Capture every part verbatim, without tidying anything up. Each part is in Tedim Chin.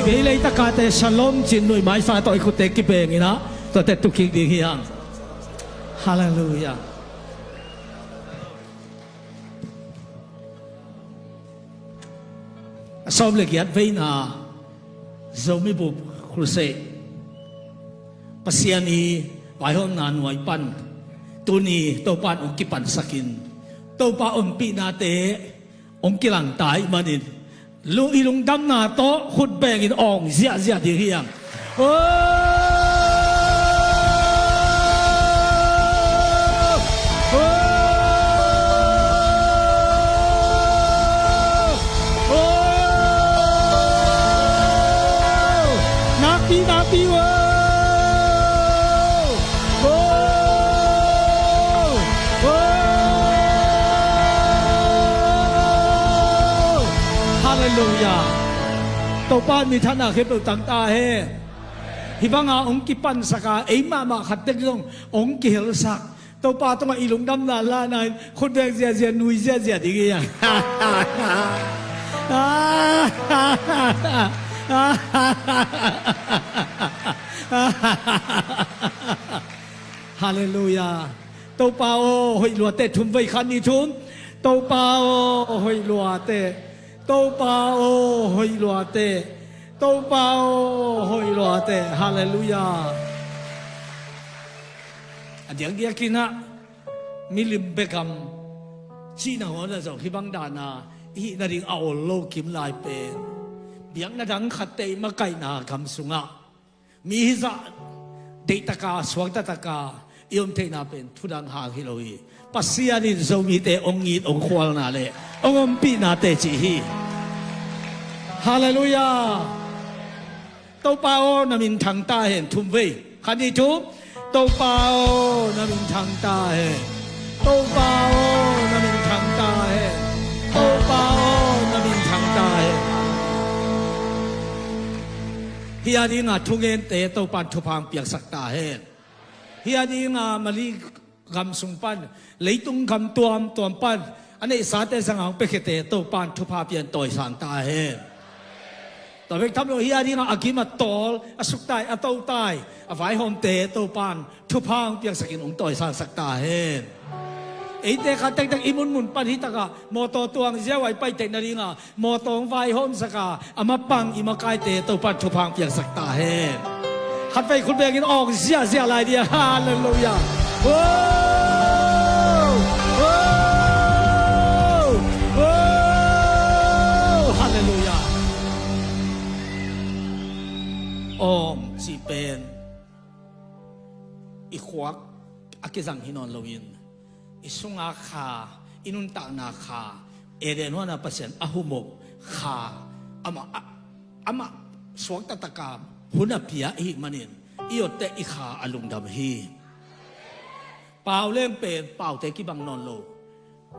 Kei leitaka te shalom cin nuihmai sa tawh i khutte kibeng inah tuate tukkik ding hi hang. Halleluiah. A sawm le giat veina Zomi Bup Crusade Pasian i vaihawmna nuai pan tuni Topa in hong kipansakin Topa ompihnate hong kilangta ih manin lung i lungdamna tawh khut bengin awng ziahziah ding hi hang. Oh! Oh! Oh! Nakpi, nakpi, oh! Oh! Oh! Halleluiah. Topa in mi thanna khempeuh tang ta hen. Hih banga hong kipansaka ei mahmah khat tek zong hong kihelsak Topa tungah i lungdamna lana in khut beng ziahziah, nui ziahziah ding hi hang. Halleluiah. Topa aw, hoih luate thum vei, khat, nih, thum. Topa aw, hoih luate. Topa aw, hoih luate. Topa aw, hoih luate. Halleluiah. A diakdiakin ah milim biakam cihna hong a zong hih bang dana i hih nading a ol lo kim lai pen biakna dang khatte i makaihna gam sungah mi hizah deihtaka suaktataka i om theihna pen thudang hang hi lo hi. Pasian in Zomite hong it hong khualna le hong ompihna teci hi. Halleluiah. Topa aw, na minthang ta hen, thum vei. Khat, nih, thum. Topa aw, na minthang ta hen. Topa aw, na minthang ta hen. Topa aw, na minthang ta hen. Hih a dinga thungente Topa in thupha hong piaksak ta hen. Hih a dinga Mali gam sung pan, leitung gam tuamtuam pan a neihsate zanga hong piakhiate Topa in thupha pian tawisang ta hen. Tua bek tham lo, hih a dinga a gim a tawl, a suktai, a totai, a vaihawmte Topa in thupha hong piaksakin hong tawisangsak ta hen. Eite khat tektek i munmun pan hih takah mawtaw tuang ziau a i paiteh nadinga mawtaw hong vaihawmsaka a mapang i makaite Topa in thupha hong piaksak ta hen. Khat vei khut bengin awng ziahziah lai dia. Halleluiah. Oh! Oh! Oh! Halleluiah. Awng cih pen i khuak a kizang hi nawn loin i sunga kha, i nuntakna kha, Eden huana Pasian a humop kha, amah, a, amah suaktataka hun a pia ahih manin i otte i kha a lungdam hi. Pau leng pen paute kibang nawn lo.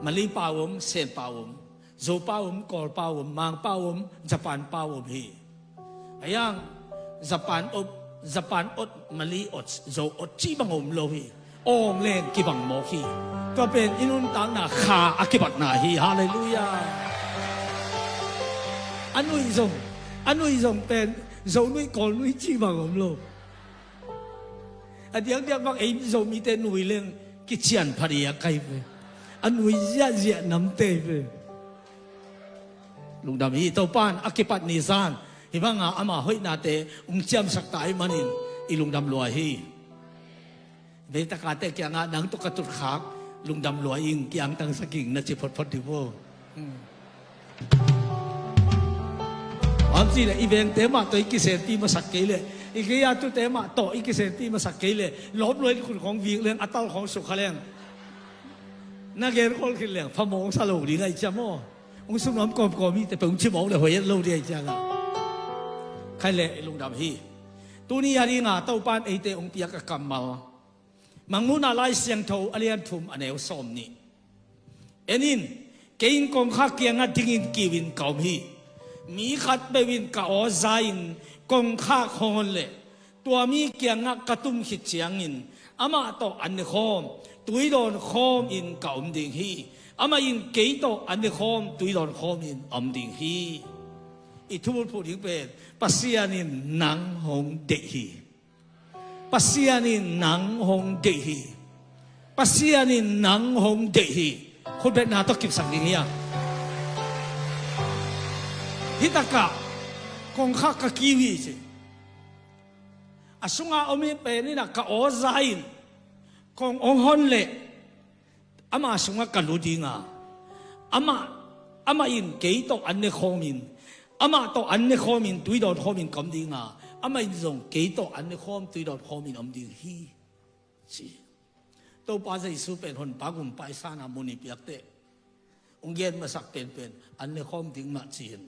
Mali pau om, Sen pau om, Zo pau om, Kawl pau om, Mang pau om, Japan pau om hi. Ayang, Japan ot, Japan ot, Mali ot, Zo ot cih bang om lo hi. Awng leng kibang mawk hi. Tua pen i nuntakna kha a kibatna hi. Halleluiah. A nuih zong, a nuih zong pen Zo nuih, Kawl nuih cih bang om lo. A diakdiak bang ei Zomite nui leng kician phadiak kai ve. A nui ziahziah namte ve. Lungdam hi. Topa in a kipat ni zan hih banga ama hoihnate hong ciamsak ta ahih manin i lungdam lua hi. Veitakate kiangah nang tawh ka tutkhak lungdam lua ing, kiangtangsak ing na ci photphot dih vo. Hmm. Amci le i vengte mah tawh i kisempih masak kei leh, i gei-a tute mah tawh i kisempih masak kei leh, lawp lua in khut khawng vik leng, a tal khawng sukha leng, na gen khol khit leng phamawh sa lo ding ahi ciam aw. Hong sumlam kawmkawm hite peuh hong cimawh le hoih et lo ding ahi ciangah. Khai leh i lungdam hi. Tuni a dinga Topa in eite hong piak a kammal Mangmuhna Lai Siangtho a lian thum a neu sawm nih. En in, kei in kongkhak kiangah dingin kiu in ka om hi. Mi khat peuh in ka aw za-in kongkhak hong hon leh tua mi kiangah ka tum khit ciangin amah tawh an ne khawm, tui dawn khawmin ka om ding hi. Amah in kei tawh an ne khawm, tui dawn khawmin a om ding hi. I thuphuh ding pen Pasian in nang hong deih hi. Pasian in nang hong deih hi. Pasian in nang hong deih hi. Khutbetna tawh kipsak ding hi a. Hi takah kongkhak ka kiu hi ci. A sunga om hi pen in a ka aw za in kong hong hon leh ama sungah ka lut ding a, amah, amah in kei tawh an ne khawm in, amah tawh an ne khawm in, tui dawn khawm in ka om ding a, amah in zong kei tawh an ne khawm, tui dawn khawm in om ding hi, ci. Topa Jesu pen honpa gumpa i san a mun i piak teh hong gen masak penpen an ne khawm ding mah ci-in,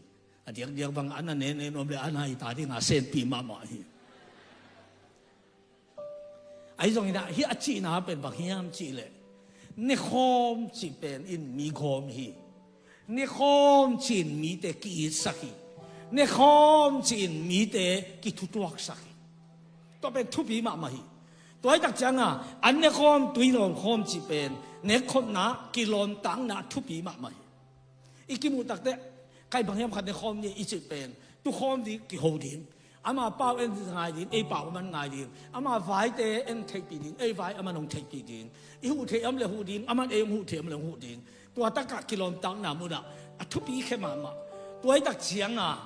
a diakdiak bang an a nene nuam le an a i ta ding a senpi mahmah hi. Ahi zongin ah hih a cihna pen bang hiam cih leh, nekhawm cih pen in mi gawm hi. Nekhawm ci-in mite ki-itsak hi. Nekhawm ci-in mite kithutuaksak hi. Tua pen thupi mahmah hi. Tua hi tak cianga an nekhawm, tui dawn khawm cih pen nekkhopna, kilawmtatna thupi mahmah hi. I kimuh takteh, kai bang hiam khat nekhawm ni i cih pen, tukhawm ding, kiho ding. Ama pau en ngai ding, ei pau aman ngai ding. Ama vaite en theihpih ding, ei vai aman hong theihpih ding. I huh theih om le huh ding, aman ei hong huh theih om le hong huh ding. Tua takah kilawmtatna munah a thupi khe mahmah. Tua hi tak cianga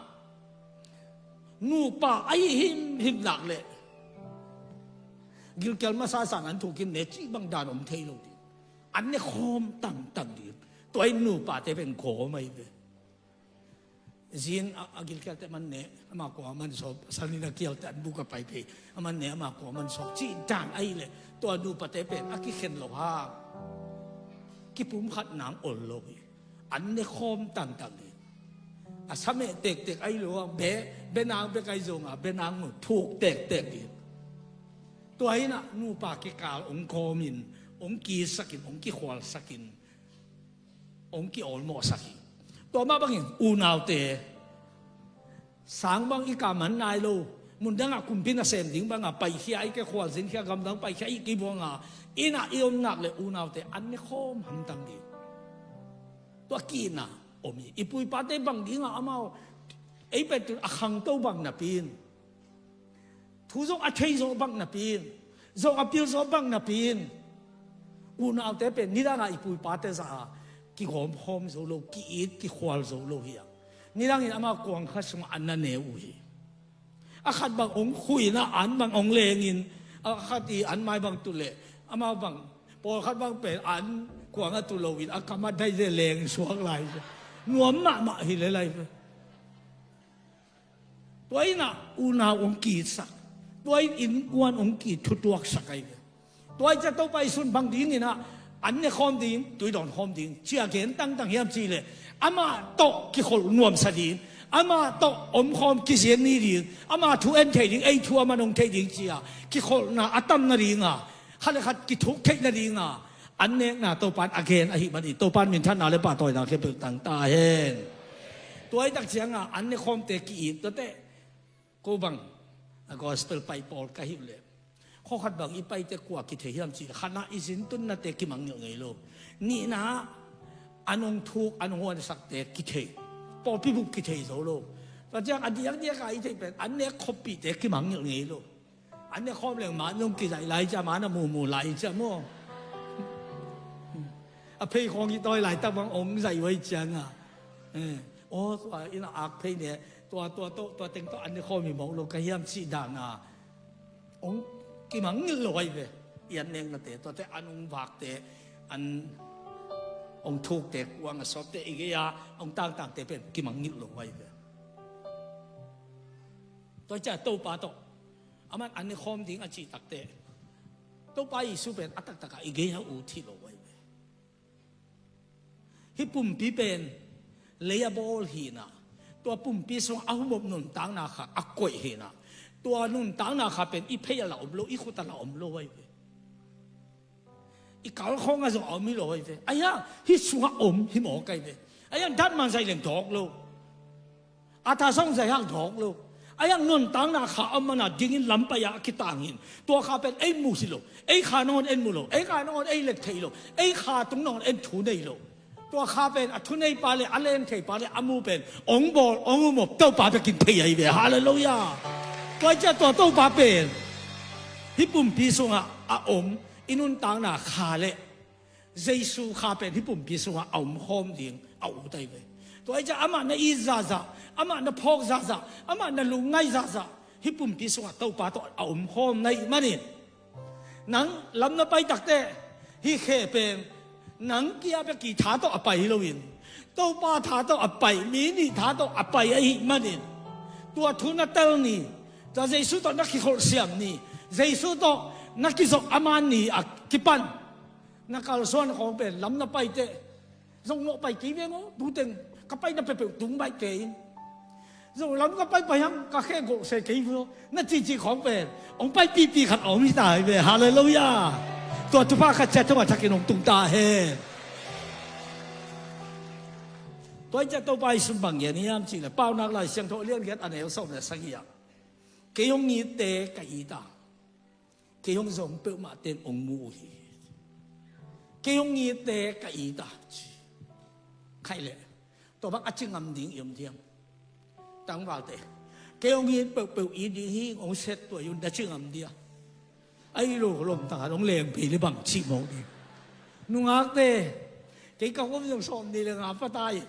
nupa ahi himhim nak leh gilkial masa san an thukin ne cih bang dan om thei lo ding. An nekhawm tangtang ding. Tua in nupate pen gawm ahi ve. Zin a, a gilkialte man ne, ama kua man sawp, sanin a kialte an buk a pai phei, a man ne, ama kua man sawp, cih dan ahi leh, tua nupate pen a kikhen lo hang kipumkhat nang ol lo hi. An nekhawm tangtang hi. A sameh tektek ahi lo a, be, benang bek ahi zonga, benang thuk tektek hi. Tua hinah nupa kikal hong kawmin, hong kisakin, hong kikhualsakin, hong ki-awlmawhsak hi. Tua mah bangin unaute, sang bang i kaman nai lo, mundangah kumpi nasem ding bangah paikhia i ke, khualzinkhia gamdang paikhia i kibuanga, innah i om nak le unaute an nekhawm hamtang ding. Tua kihna om hi. I pu i pate bang dingah amau ei pen tun a khangto bang napi in, thu zong a thei zawh bang napi in, zong a pil zawh bang napi in, unaute pen nidangah i pu i pate zah a kigawmkhawm zo lo, ki-it kikhual zo lo hi a. Nidangin ama kuang khat sungah an na ne uh hi. A khat bang hong khuh in a, an bang hong lengin, a khat i an mai bang tu leh, ama bang, pawlkhat bang pen an kuang a tu loin a kam a dai ze leng suak lai. Nuam mahmah hi le lai ve. Tua innah unau hong ki-itsak. Tua in innkuan hong ki-ithutuaksak ahi ve. Tua i cia Topa i sun bang dinginah an nekhawm ding, tui dawn khawm ding, cia gen tangtang hiam cih leh, amah tawh kikholh nuamsa ding, amah tawh omkhawm kizin ni ding, ama thu en thei ding, ei thu aman hong thei ding cia kikholhna a tam nadinga, khat le khat kithuk theih nadinga an nekna Topa in a gen ahih manin Topa in minthanna le pahtawina khempeuh tang ta hen. Tua i tak cianga an nekhawmte ki-it tuate, ko bang a gospel pai pawl ka hih uh leh, khawkhat bang i paite kua kithei hiam cih leh, khatna i zintunnate kimangngilh ngei lo. Nihna an hong thuk, an hong huansakte kithei. Pawlpi bup kithei zo lo. Tua ciang a diakdiaka i theih pen an nek khoppihte kimangngilh ngei lo. An nek khawm leng man zong kizaih lai cia, man a mumu lai cia maw. A phei khawng i tawi laitak bang om zaih uh ahi cianga, eh, aw tua inn a ak phei ne, tua, tua, tua, tua teng tawh an ne khawm hi mawk lo ka hiam cih dana hong kimangngilh lo ahi ve. I an neknate, tuate an hong vakte, an hong thukte, kuang a sawpte, i gei-a hong tangtangte pen kimangngilh lo ahi ve. Tua ciah Topa tawh aman an ne khawm ding a cih takteh, Topa Jesu pen a taktakah i gei-a ut hi lo ahi ve. Hih pumpi pen lei a bawl hinah, tua pumpi sungah a humop nuntakna kha a koih hinah, tua nuntakna kha pen i phei a la om lo, i khut a la om lo ahi ve. I kalkhawng a zong a om hi lo ahi ve. Ahiang hih sungah om hi mawk ahi ve. Ahiang datman zaih leng dawk lo. A tha sawng zaih hang dawk lo. Ahiang nuntakna kha a mana dingin lam pai-ah a kitangin, tua kha pen ei mu hi lo. Ei kha nangawn en mu lo. Ei kha nangawn ei let thei lo. Ei kha tung nangawn en thu nei lo. Tua kha pen a thuneipa le a lentheipa le a mu pen ong bawl ong umop Topa bekin thei ahi ve. Halleluiah. Tua ciah tua Topa pen hih pumpi sungah a om i nuntakna kha le Jesu kha pen hih pumpi sungah a om khawm ding a ut ahi ve. Tua ciah amah na it zahzah, amah na phawk zahzah, amah na lungngaih zahzah hih pumpi sungah Topa tawh a om khawm na hih manin nang lam na pai takte hih khe pen nang kia bek i tha tawh a pai hi loin Topa tha tawh a pai, mi nih tha tawh a pai ahih manin tua thu na tel ni, tua Jesu tawh na kikholhsiam ni, Jesu tawh na kizop a man ni a kipan na kalsuan khawng pen lam na paite zong nawh pai kei veng aw, tuteng ka paina peuhpeuh tung baih kei in. Zong lam ka pai pai hang ka khe gawh se kei veng aw, na cici khawng pen hong pai pipi khat a om hi ta hi ve. Halleluiah. Tua thupha khat ciat thong a thakin hong tung ta hen. Tua hi ciah Topa Jesu bang gen hiam cih leh Paunak Lai Siangtho a lian giat a neu sawm le sagih ah kei hong itte ka it a, kei hong zong peuhmah ten hong mu uh hi. Kei hong itte ka it a ci. Khaih leh tua bang a ci ngam ding i om diam? Tangvalte, kei hong it peuhpeuh it ding hi, hong set tuai un na ci ngam dia? Ai lo lom tangah hong leng pei le bang cih mawk ding. Nungakte, kei ka khum zong sawm ni le nga pata in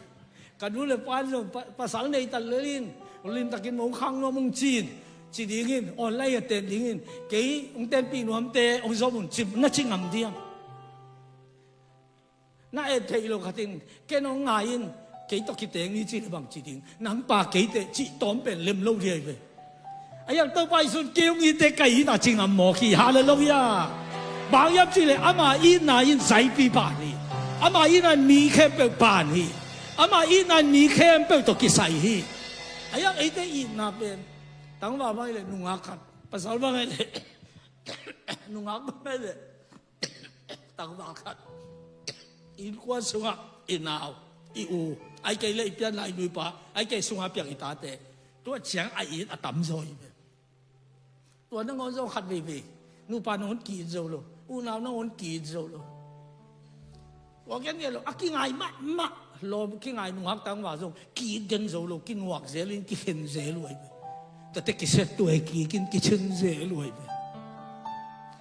ka nu le pa in zong pa- pasal nei tal lel in limtakin mong khang nuam hong cin ci dingin online a ten dingin kei hong tenpih nuamte hong zom un ci na ci ngam diam? Na et theih lo khatin ken hong ngai in kei tawh kiteng ni ci le bang ci ding? Nang pa kei teh cih tawm pen lem lo dia hi ve. A yang Topa Jesu'n kei hong itte ka it a ci ngam mawk hi. Halleluiah. Bang hiam cih leh ama itna in zaipi pan hi. Ama itna in mi khempeuh pan hi. Ama itna in mi khempeuh tawh kisai hi. A yang eite itna pen tangval bang hi leh nungak khat, pasal bang hi leh nungak bang hi leh tangval khat, innkuan sungah i nau, i u, ai kei le i pianna i nuipa, ai kei sungah piang i tate, tua ciang a it a tamzaw hi ve. Tua nangawn zong khat veivei nupa nangawn ki-it zo lo, unau nangawn ki-it zo lo. Tua gen nge lo a kingai mahmah lawm kingai nungak tangval zong ki-it gen zo lo, kinuak zel in kikhen zel uh ahi ve. Tate kiset tuai kik in kichin zel uh ahi ve.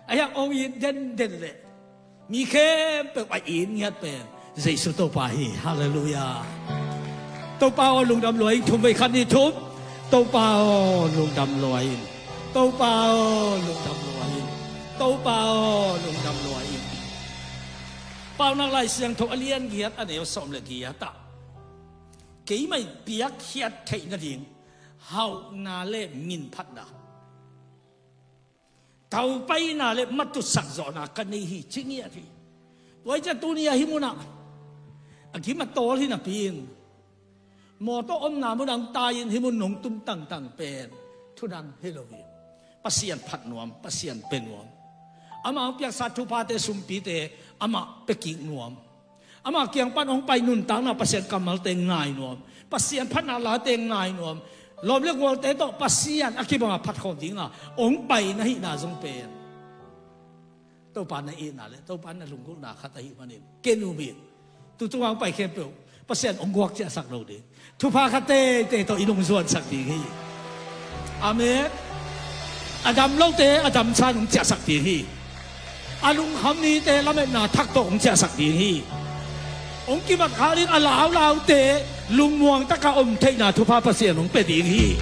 A hiang hong it denden leh mi khempeuh a it ngiat pen Jesu Topa hi. Halleluiah. Topa aw lungdam lua in, thum vei khat ni thum. Topa aw lungdam lua in. Topa aw lungdam lua in. Topa aw lungdam lua in. Paunak Lai Siangtho a lian giat a neu sawm le giat ah keimah in piakkhiat theih nading hauhna le minphatna, taupaina le matutsak zawhna ka nei hi ci ngiat hi. Tua hi ciah tuni a hih munah a gim a tawl hi napi in mawtaw omna munah hong tai in hih mun nong tum tangtang pen thudang hi lo hi. Pasian phat nuam, Pasian pe nuam, amah hong piaksa thuphate sumpite amah pia kik nuam. Ama kiang pan hong pai nuntakna Pasian kammalte ngai nuam, Pasian phatna late ngai nuam, lawm le gualte tawh Pasian a kibanga phatkhawm dinga hong pai na hihna zong pen Topa na itna le Topa na lunggulhna khat ahih manin ken um in. Tu tungah hong pai khempeuh Pasian hong guak ciahsak lo ding, thupha khat teitei tawh i lungzuansak ding hi. Amen. A dam lote a damsa in hong ciahsak ding hi. A lungkham mite lametna thak tawh hong ciahsak ding hi. Hong kimat khalin a laulaute lungmuang taka om theihna thupha Pasian hong pia ding hi.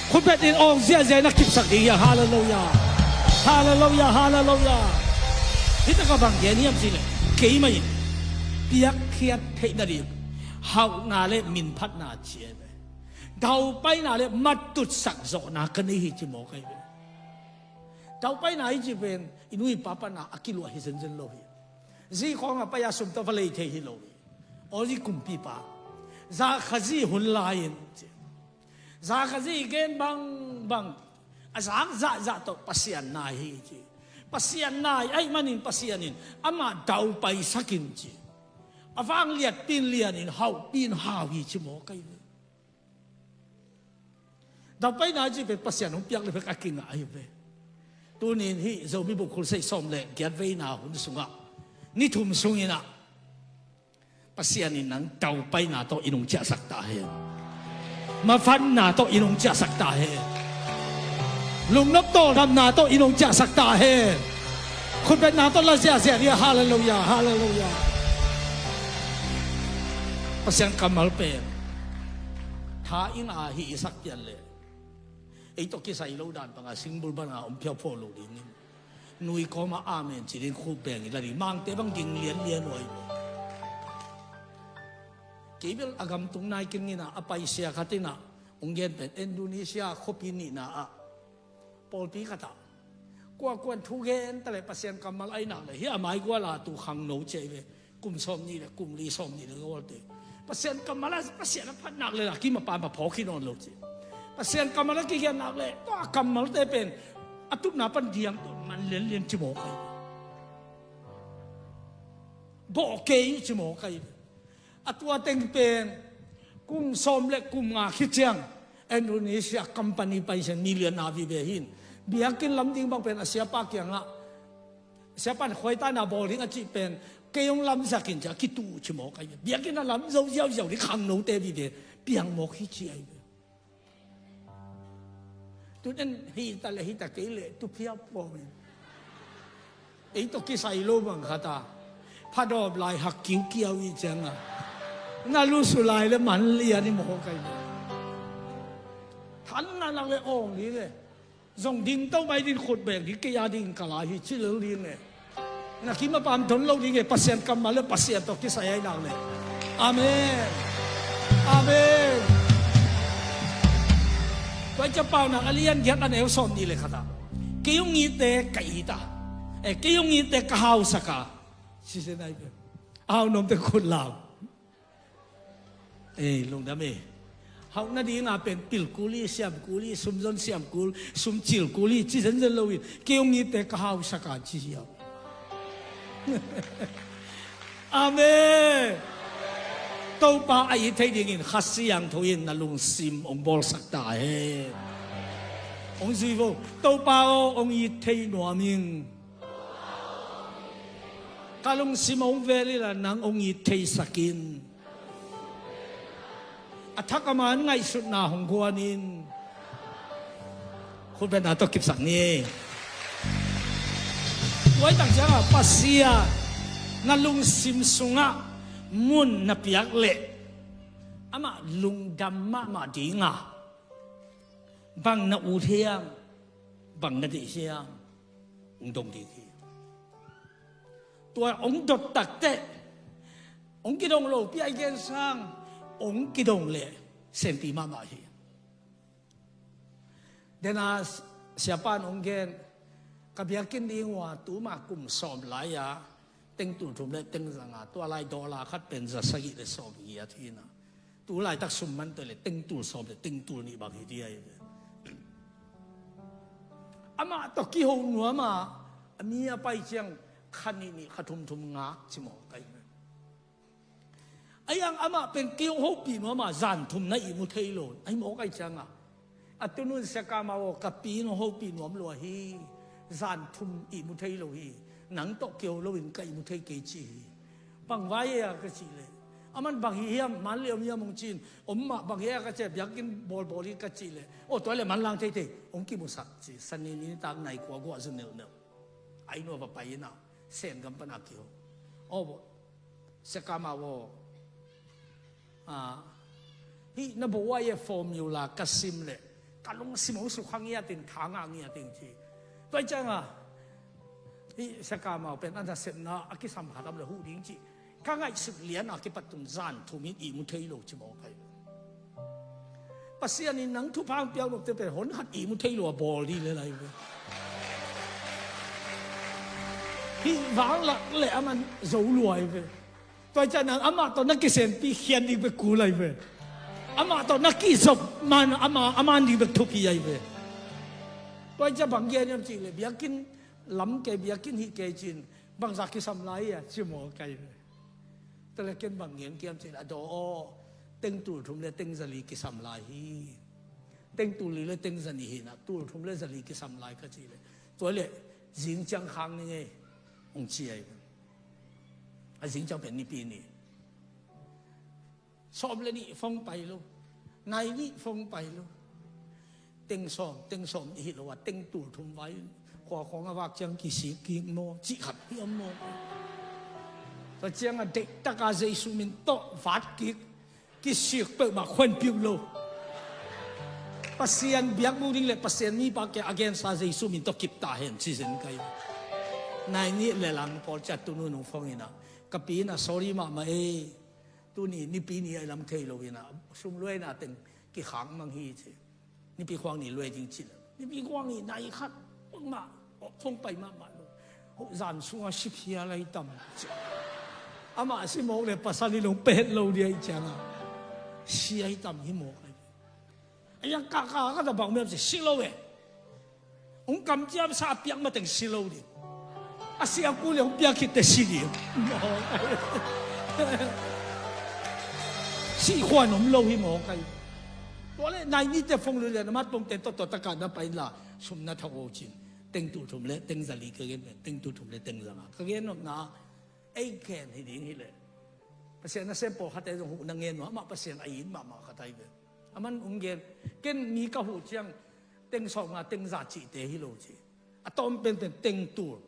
Khutbet in awng ziahziah in a kipsak ding hi. Halleluiah. Halleluiah. Halleluiah. Hih takah bang gen hiam cih leh keimah in piakkhiat theih nading hauhna le minphatna ci hi ve. Daupaina le matutsak zawhna ka nei hi ci mawk ahi ve. Daupaina hi ci pen i nu i pa pana a kiluah hi zenzen lo hi. Zi khawngah pai-a sum tawh va lei thei hi lo hi. Aw zi kumpipa, zakhazi hun lai-in ci, zakhazi gen bangbang a zak zahzah tawh Pasian nai hi ci. Pasian nai ahih manin Pasian in amah daupaisak in ci, a vangliatpi in lianin hauhpi in hau hi ci mawk ahi ve. Daupaina cih pen Pasian hong piak le bek a kingah ahi ve. Tunin hih Zomi Bup Khulsei sawm le giat veina hun sungah ni thum sungin ah Pasian in nang daupaina tawh i nungciahsak ta hen. Mavanna tawh i nungciahsak ta hen. Lungnop tawldamna tawh i nungciahsak ta hen. Khutbetna tawh la ziahziah dia. Halleluiah, halleluiah. Pasian kammal pen tha i ngah a hih i sak pian leh ei tawh kisai lo dan banga singbul banga om phiauphau lo dingin nui kawma amen ci ding khut beng i la ding. Mangte bang ging lianlian uh ahi. Kei bel a gamtung nai kingin ah a paisia khat in ah hong gen pen Indonesia khuapi nihna ah pawlpi khat ah kuakuan thu gen ta leh Pasian kammal ahi nak leh hih a maigual a tu khangno ci ahi ve. Kum sawm nih le kum li sawm nih le gawlte Pasian kammal a Pasian a phat nak le a kim a pam a phawk hi nawn lo ci. Pasian kammal a kigiat nak le tua kammalte pen a tupna pan diang tawh man lianlian ci mawk ahi. Bawh kei ci mawk ahi. A tua teng pen kum sawm le kum nga khit ciang Indonesia company paisen million a vive hin biakinn lam ding bang pen a siapa kiangah siapa in khuaitana bawl ding a cih pen kei hong lamsak in ci a kitu ci mawk ahi. Biakinn a lam zo ziauziau ding khangnote vive piang mawk hi ci ahi. Tuten hita le hita kei le tu phiap pawmin ei tawh kisai lo bang khata phadawp lai hak kiukiau i cianga na lusu lai le man lian i mawk ahi. Than na lak le awng ding e. Zong ding to mai din khut beng ding kei a ding ka lai hi ci lel ding e. Na kim a pam don lo ding e. Pasian kammal le Pasian tawh kisai ahi nak le. Amen. Amen. Tua i ca paunak a lian giat a neu sawm nih le khat ah kei hong itte ka it a, eh, kei hong itte ka hausak a. Sisen ai pe a hau nuamte khut lau. Ei lungdam e. Hauh nadinga pen pil kul hi, siam kul hi, sumzon siam kul, sumcil kul hi ci zenzen loin kei hong itte ka hausak a ci hiam? Amen. Topa a it thei dingin Kha Siangtho in na lungsim hong bawlsak ta hen. Hong zui vo. Topa aw hong it thei nuam ing. Ka lungsim hong vel inla nang hong it theisak in. A thak a man ngaihsutna hong guan in. Khutbetna tawh kipsak ni. Tua i tak cianga Pasian na lungsim sungah mun na piak leh amah lungdam mahmah dinga bang na ut hiam, bang na deih hiam hong dong ding hi. Tua hong dot takteh hong kidong lopi a i gen sang hong kidong leh senpi mahmah hi. Dena siapa in hong gen ka biakinn ding ua tuma kum sawm lai-a tengtul thum le tengza nga tua lai dollar khat pen za sagih le sawm giat hi na. Tu laitak sum man tawh le tengtul sawm le tengtul nih bang hi ding ahi ve. Amah tawh kiho nuam a a mi a pai ciang kha nih nih kha thum thum ngak ci mawk ahi ve. Ahi ang amah pen kei hong hopih nuam a zan thum na ihmu thei lo ahi mawk ahi cianga a tunun siakama aw ka pi in hong hopih nuam lua hi. Zan thum ihmu thei lo hi. Nang tawh kei ho loin ka ihmu thei kei ci hi. Bang vai e a ka cih leh aman bang hi hiam man le om hiam hong ci in om mah bang hi a ka cih biakinn bawlbawl hi ka cih leh aw tua le manlang theithei hong kimusak ci. Sani nitak nai kua guah zu nelhnelh a inn ua va pai ina Sengam pana kiho aw. Siakama aw. Ah, hih na bawh uai e formula ka sim leh ka lungsim hong sukha ngiatin tha ngah ngiatin ci. Tua i cianga hih siakama aw pen a nasepna a kisam khatam le huh ding ci. Ka ngaihsut lian a kipat tun zan thum in ihmu thei lo ci mawk ahi. Pasian in nang thupha hong piak nopte pen hon khat ihmu thei lo a bawl dih le lai ve. Hih vang lak le a man zo luai ve. Tua i ciah nang amah tawh na kisenpi khian ding bek kul ahi ve. Amah tawh na kizop man ama a man ding bek thupi ahi ve. Tua i ciah bang gen hiam cih le biakinn lam kei biakinn hih kei cin bangzah kisam lai hi a ci mawk ahi ve. Tua le ken bang gen kiam cih le a daw aw tengtul thum le tengza li kisam lai hi. Tengtul li le tengza nih hi na tul thum le za li kisam lai ka cih le tua le zing ciang khang ni ngei hong ci ahi ve. A zing ciang pen nipi ni. Sawm le nih phone pai lo. Nai nih phone pai lo. Teng sawm, teng sawm nih hi lo a, teng tul thum vai. Khua khawng a vak ciang kisik kik maw, cih khat hi om maw. Tua ciang a deih taka Jesu min tawh vat kik. Kisik peuhmah khuan piu lo. Pasian biak mu ding le Pasian mipa kia a gensa Jesu min tawh kip ta hen ci zen kai. Nai nih le lang pawl cia tunu nung phone in a, ka pi in a sorry mahmah ei. Tuni nipi ni a i lam thei lo in a, sum luaina teng kikhak mang hi ci. Nipi khuang ni luai ding ci lo. Nipi khuang ni nai khat mah, phone pai mahmah lo. Hoh zan sunga si phia lai tam ci. Amah si mawk le pasal hi lo, pet lo dia i cianga. Si ai tam hi mawk ai. A yang kaka ka ta bang miam ci, si lo e. Hong kamciam sa a piak mateng si lo ding. A si a ku le hong piak khitte si ding. Si khuan om lo hi mawk ai. Tua le nai nite phone lu le na mat pong ten tawh tua taka na pai la sum na thak o cin. Teng tul thum le teng zali ka gen pen. Teng tul thum le teng zanga. Ka gen nop na ei gen hi ding hi le. Pasian na sem pawlkhatte zong huh na ngen nuam mah Pasian a it mahmah khat ai ve. A man ung gen. Ken mi ka huh ciang teng sawm nga teng za cihte hi lo ci. A tawm penpen teng tul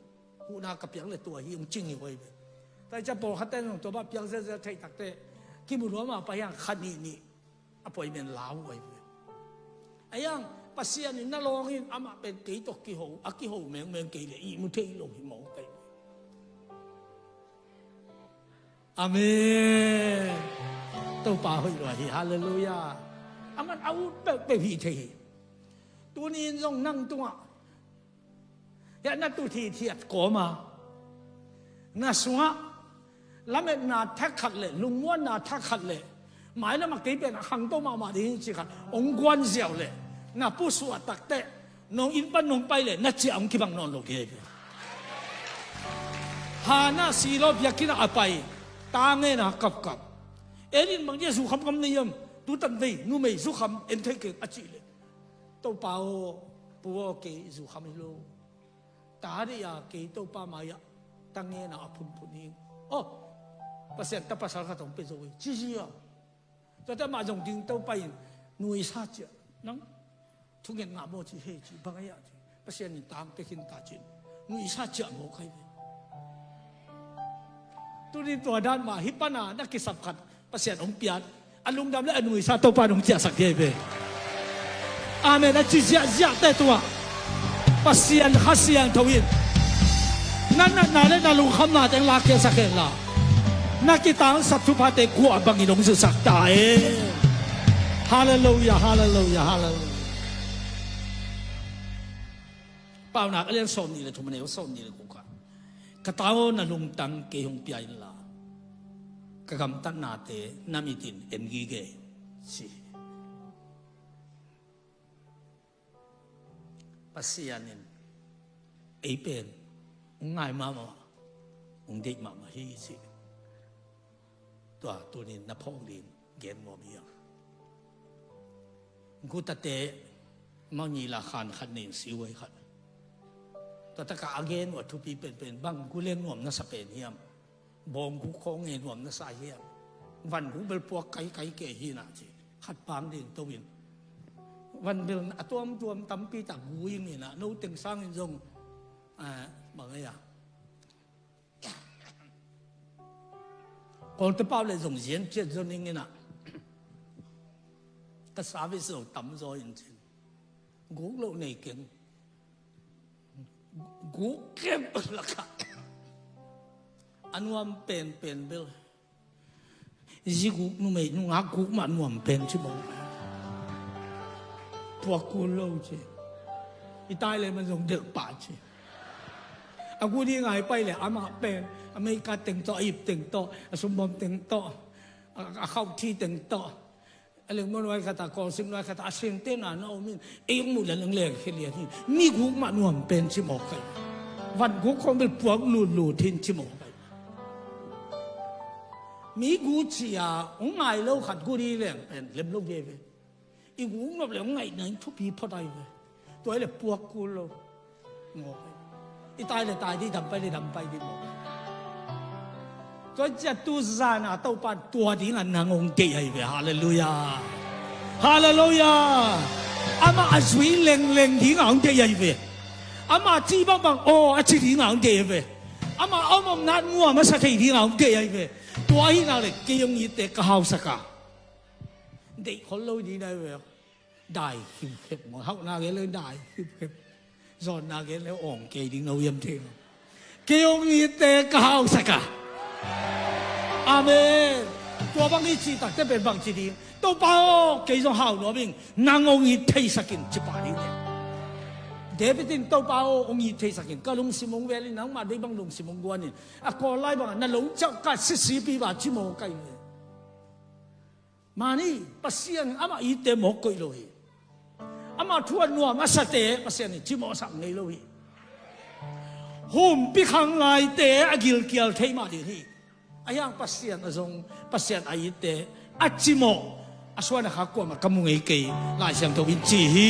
huhna ka piak le tua hi ung cing hi huai ve. Tai cia pawlkhatte zong tua bah piak zelzel theih takte kimu nuam mah pai hiang kha nih nih a puai men lau huai ve. A hiang Pasian in na lawng in amah pen kei tawh kiho a kiho mengmeng kei le ihmu thei lo hi mawk kei. Amen. Topa hoih lua hi. Halleluiah. A man a ut peuhpeuh hi thei hi. Tuni in zong nang tungah hiah na tut hithiat kawma na sungah lametna thak khat le lungmuanna thak khat le mailamah kei pen a khangto mahmah ding hi ci khat hong guan ziau le na pusuah takteh nong inn pan nong pai le na ciah hong kibang nawn lo kei ve. Hana Silo biakinn ah a pai ta ngena kapkap. Elin bang dia zukham kam nei am? Tutan vei numei zukham en thei keng a cih le Topa aw, pu aw, kei zukham hi lo. Ta dei a kei Topa mai-ah ta ngena a phunphun hi. Aw, Pasian ta pasal khat hong pia zo hi ci zia. Tuate mah zong ding Topa in nuisa ciah nang thunget ngah maw ci hei ci bang a yah ci Pasian in tang pia khin ta cin nuisa ciah maw kai ve. Tuni tua dan mah hi pana na kisap khat Pasian hong piat a lungdam le a nuisa Topa nong ciahsak hi ve. Amen. A ci ziahziahte tungah Pasian Kha Siangtho in na natna le na lungkhamna teng lakhiasak hen la na kitangsap thuphate kuah bangin hong zusak ta e. Halleluiah, halleluiah, halleluiah. Paunak a lian sawm nih le thum a neu sawm nih le kua. Ka ta aw na lungtang kei hong pia inla ka gamtatnate na mitin en gige ci. Pasian in ei pen hong ngai mahmah hong deih mahmah hi ci. Tua tunin na phawk ding gen nuam hi a. Gutate mangila khan khat nin siuai khat. Tua taka a gen uh a thupi penpen bang gu leng nuam na sa pen hiam? Bawng guk khawng nge nuam na sa hiam? Van guk bel puak kaikai kei hi na ci khat pang ding to in van bel a tuamtuam tampi tak gu ing ina no teng sangin zong bang ei a Kawlte pau le zong zian ciat zo ning ina ka service zo tam zaw in cin guk lo nei keng guk kep laka a nuam penpen bel zi guk numei nungak guk mah nuam pen ci bawk puak kul lo ci i tai le man zong delh pah ci a gu di ngai pai le amah pen America teng tawh a ip teng tawh a sumbawm teng tawh a khauh thi teng tawh a leng maw nuai khata kawlsim nuai khata a sente na na om in ei ong muh le leng leng khe lian hi mi guk mah nuam pen ci mawk kai van guk khawng bel puak lut lut hin ci mawk kai mi gu ci a ong ngai lo khat gu di leng pen lem lo ve ve i gu ong nop le ong ngaihna in thupi phot ai ve tuai le puak kul lo. Ngawk i tai le tai di dam pai le dam pai di mawk Koici a tu zan a Topa in tua dingah nang hong deih ahi ve. Halleluiah. Halleluiah. Amah a zui lengleng dingah hong deih ahi ve. Amah cih bangbang aw a ci dingah hong deih ahi ve. Amah a om omna nuam a sa thei dingah hong deih ahi ve. Tua ahih nak leh kei hong itte ka hausak a, deih khol lo ding ahi ve. Dai khimkhep maw, hauhna gen le dai khimkhep, zawnna gen le awng kei ding na hiam thei maw. Kei hong itte ka hausak a. Amen. Tua bang i cih takteh pen bangci ding? Topa aw, kei zong hau nuam ing, nang hong it theisak in, ci pah ding hi. David in, Topa aw, hong it theisak in, ka lungsim hong vel in, nangmah deih bang lungsim hong guan in. A kawl lai bangah na lungciah ka sisipi ba ci mawk ahi ve. Mani, Pasian in amah itte mawk koih lo hi. Amah thu a nuam a sate Pasian in cimawhsak ngei lo hi. Humpi khanglaite a gilkial thei mah ding hi. Ahi hang Pasian a zong, Pasian a itte a cimawh a suan a khak kuamah ka mu ngei kei, Lai Siangtho in ci hi.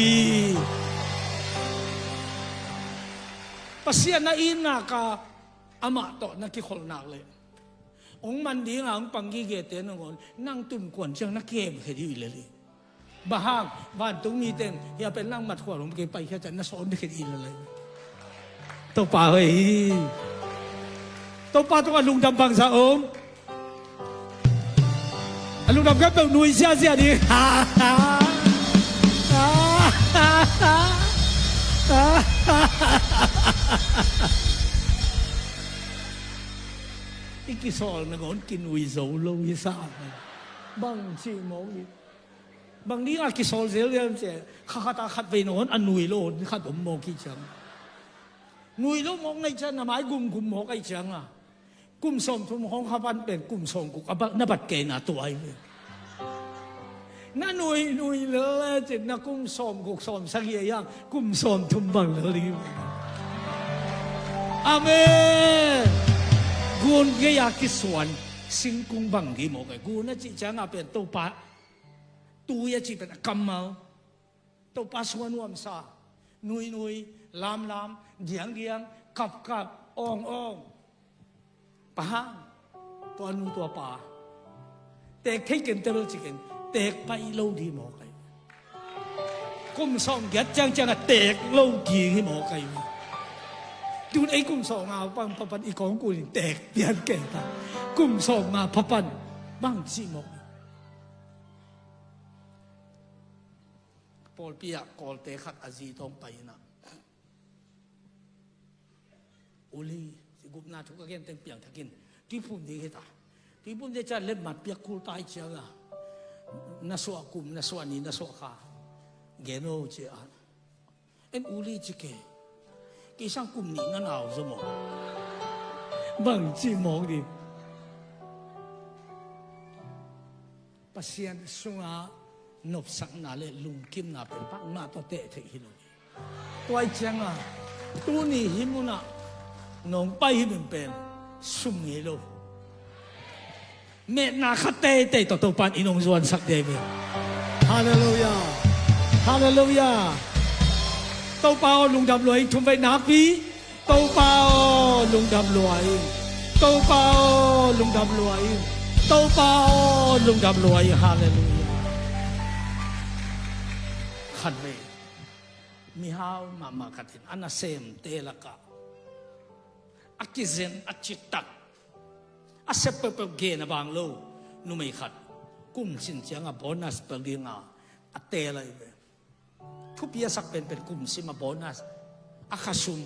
Pasian na itna ka amah tawh na kikholh nak leh hong man dingah hong pang gigete nangawn nang tun kuan ciang na kihemkhia dih uh hi lel hi. Bang hang? Vantung mite in hia pen nang mat khual hong kei paikhia ciang na sawn dih khia dih hi lel hi. Topa hoih hi. Topa tungah lungdam bangzah om? A lungdam khempeuh nui ziahziah ding. I kisawl nangawn kinui zo lo hi sa. Bang cih mawk hi. Bang dingah kisawl zelzel ci? Kha khatah khatvei nangawn a nui lo khat om mawk hi ciang. Nui lo mawk na hih ciang na mai gumgum mawk ahih ciang a, kum sawmthum hong kha pan pen kum sawmguk a bat, na bat kei na tua ahi ve. Na nui nui lel le cin na kum sawmguk sawmsagih a hiang kum sawmthum bang lel ding hi ve. Amen. Gun gei-a kisuan singkung bang ding hi mawk ahi. Gun a cih ciangah pen Topa, tui a cih pen a kammal. Topa sung a nuamsa, nuinui, lamlam, diangdiang, kapkap, awngawng. Bang hang? Tua nu tua pa teek thei kei teh bel ci kei, teek pai lo ding hi mawk ahi. Kum sawmgiat ciangciang a teek lo ding hi mawk ahi. Tun ei kum sawmnga pan, pan, pan i kawng kun in teek pian kei ta. Kum sawmnga pha pan bang ci mawk ahi. Pawlpi ah Kawlte khat a zi tawh pai in ah, uli, gupna thu ka gen teng piangthak in, tuiphum ding hi ta. Tuiphum ding ciang letmat piak kul ta ahih ciangin, na suah kum, na suah ni, na suah kha gen o ci a. En uli ci kei. Kei sang kum nih na nau zaw maw? Bang ci mawk ding. Pasian sungah nopsakna le lungkimna pen bangmah tawh teh theih hi lo. Tua ahih ciangin tuni hih munah nong pai hih mun pen sum ngei lo. Metna khat teitei tawh Topa in i nong zuansak ding hi. Halleluiah. Halleluiah. Topa aw, lungdam lua ing. Thumvei nakpi. Topa aw, lungdam lua ing. Topa aw, lungdam lua ing. Topa aw, lungdam lua ing. Halleluiah. Khatvei mihau mahmah khat in a nasemte lakah a kizen a citak, a sep peuhpeuh gen a bang lo numei khat kum cin ciangin bonus pe dingin a teel ahi ve. Thupi a sak penpen kum sim a bonus, a khasum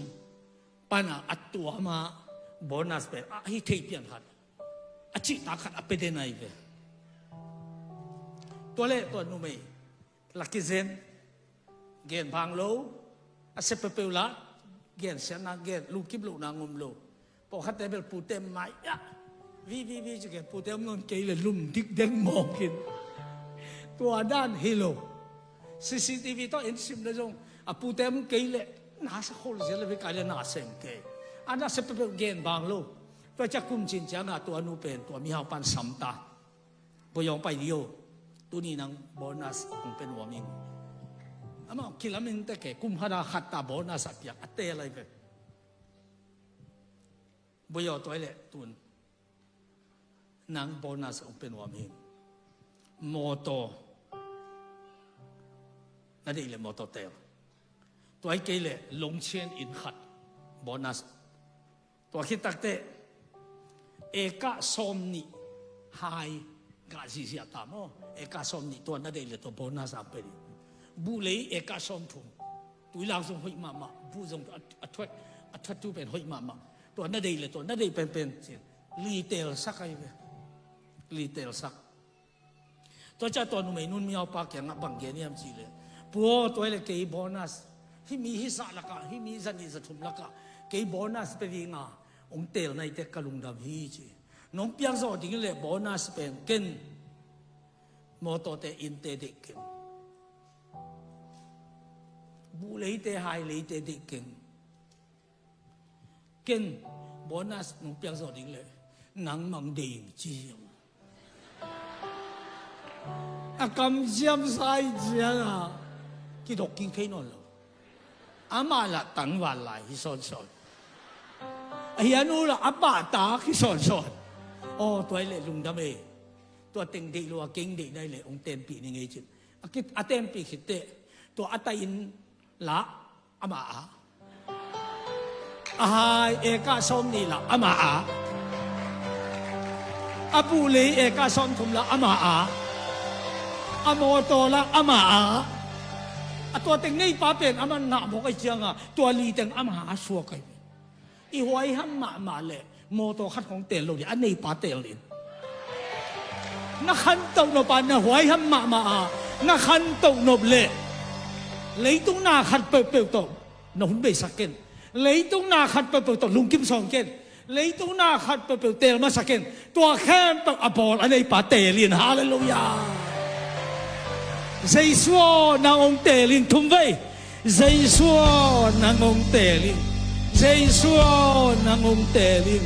pan a tuam a bonus pen a hi thei pian khat, a cihtak khat a pe den ahi ve. Tua leh tua numei la kizen, gen bang lo, a sep peuhpeuh la, gensiatna gen, lungkim lohna ngom lo. Pawlkhatte bel pute mai ah vi vi vi ci kei, pute om nawn kei leh lum dikdek mawk in. Tua dan hi lo. C C T V tawh en sim leh zong a pute om kei leh na sa khol zia leh ve kai leh na sem kei. A na sep peuhpeuh gen bang lo. Tua ciang kum cin ciangin tua nu pen tua mihau pan sam ta. Boyong pai dih o. Tuni nang bonus hong pe nuam ing. Amah kilamin teh kei, kum khat a khat ta bonus a piak a teel ahi ve. Boyong, tua leh tun Nang bonus hong pia nuam hi. Mawtaw, na deih leh mawtaw teel. Tua hi kei leh lungchian inn khat bonus. Tua khit takteh eka sawmnih hai gah zihziah ta maw. Eka sawmnih, tua na deih leh tua bonus a pia ding. Buhlei eka sawmthum. Tuilaak zong hoih mahmah, buh zong a, a thuat, a thuattu pen hoih mahmah. Tua na deih leh tua na deih penpen ci-in li teelsak ahi ve. Li teelsak. Tua ciang tua numei nunmiaupa kiangah bang gen hiam cih leh, Pu aw, tua hi leh kei bonus, hih mi hih zah lakah, hih mi za nih za thum lakah kei bonus pia ding a hong teel nai teh ka lungdam hi, ci. Nong piak zawh ding leh bonus pen ken mawtawte, innte deih keng. Buhleite, haileite deih keng. Ken bonus nong piak zawh ding leh nangmah hong deih ing, ci hiam. A kamciam sa hi ciangah kidok kik thei nawn lo. Amah lah tangval lai hi sawnsawn. A hian uh lah a pahtak hi sawnsawn. Aw, tua hi leh lungdam ei. Tua teng deih lo a keng deih nai leh hong tenpih ning ei, ci-in a ki, a tenpih khit teh tua a tai inn lah amah a, a hai eka sawmnih lah amah a, a buhlei eka sawmthum lah amah a, a mawtaw lah amah a. A tua teng neipa pen amah nah mawk ahi ciangah tua li teng amah a suak ahi. I huaiham mahmah leh mawtaw khat hong teel lo ding, a neipa teel ding. Na khantoh nop a, na huaiham mahmah a na khantoh nop leh leitung na khat peuhpeuh tawh na hun beisak ken. Leitung na khat peuhpeuh tawh lungkim sawn ken. Leitung na khat peuhpeuh teel masa ken. Tua khempeuh a bawl a neipa teel in. Halleluiah. Jesu aw, nang hong teel in. Thum vei. Jesu aw, nang hong teel in. Jesu aw, nang hong teel in.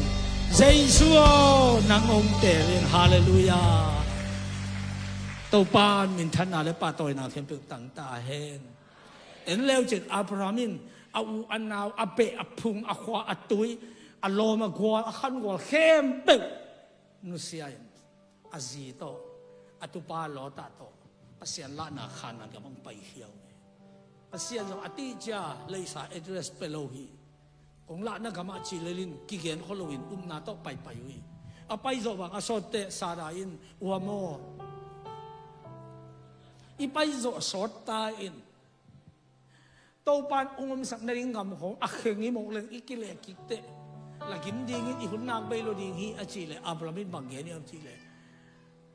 Jesu aw, nang hong teel in. Halleluiah. Topa in minthanna leh pahtawina khempeuh tang ta hen. En leu cin Abraham in a u a nau, a beh a phung, a khua a tui, a lawm a gual, a khan gual khempeuh nusia in a zi tawh, a tupa Lota tawh Pasian lahna Khanaan gam hong paikhia uh hi. Pasian zong a tihcia leisa address pia lo hi. Kong lahna gamah ci lelin kigen kholo in upna tawh paipai uh hi. A paizawh bang a sawt teh Sara in, ua maw, i paizawh sawt ta in. Topan hong omsak nading gam khawng a kheng hi mawk leng i kileh kik teh la gim dingin i hun nak bei lo ding hi, a cih leh Abraham in bang gen hiam cih leh,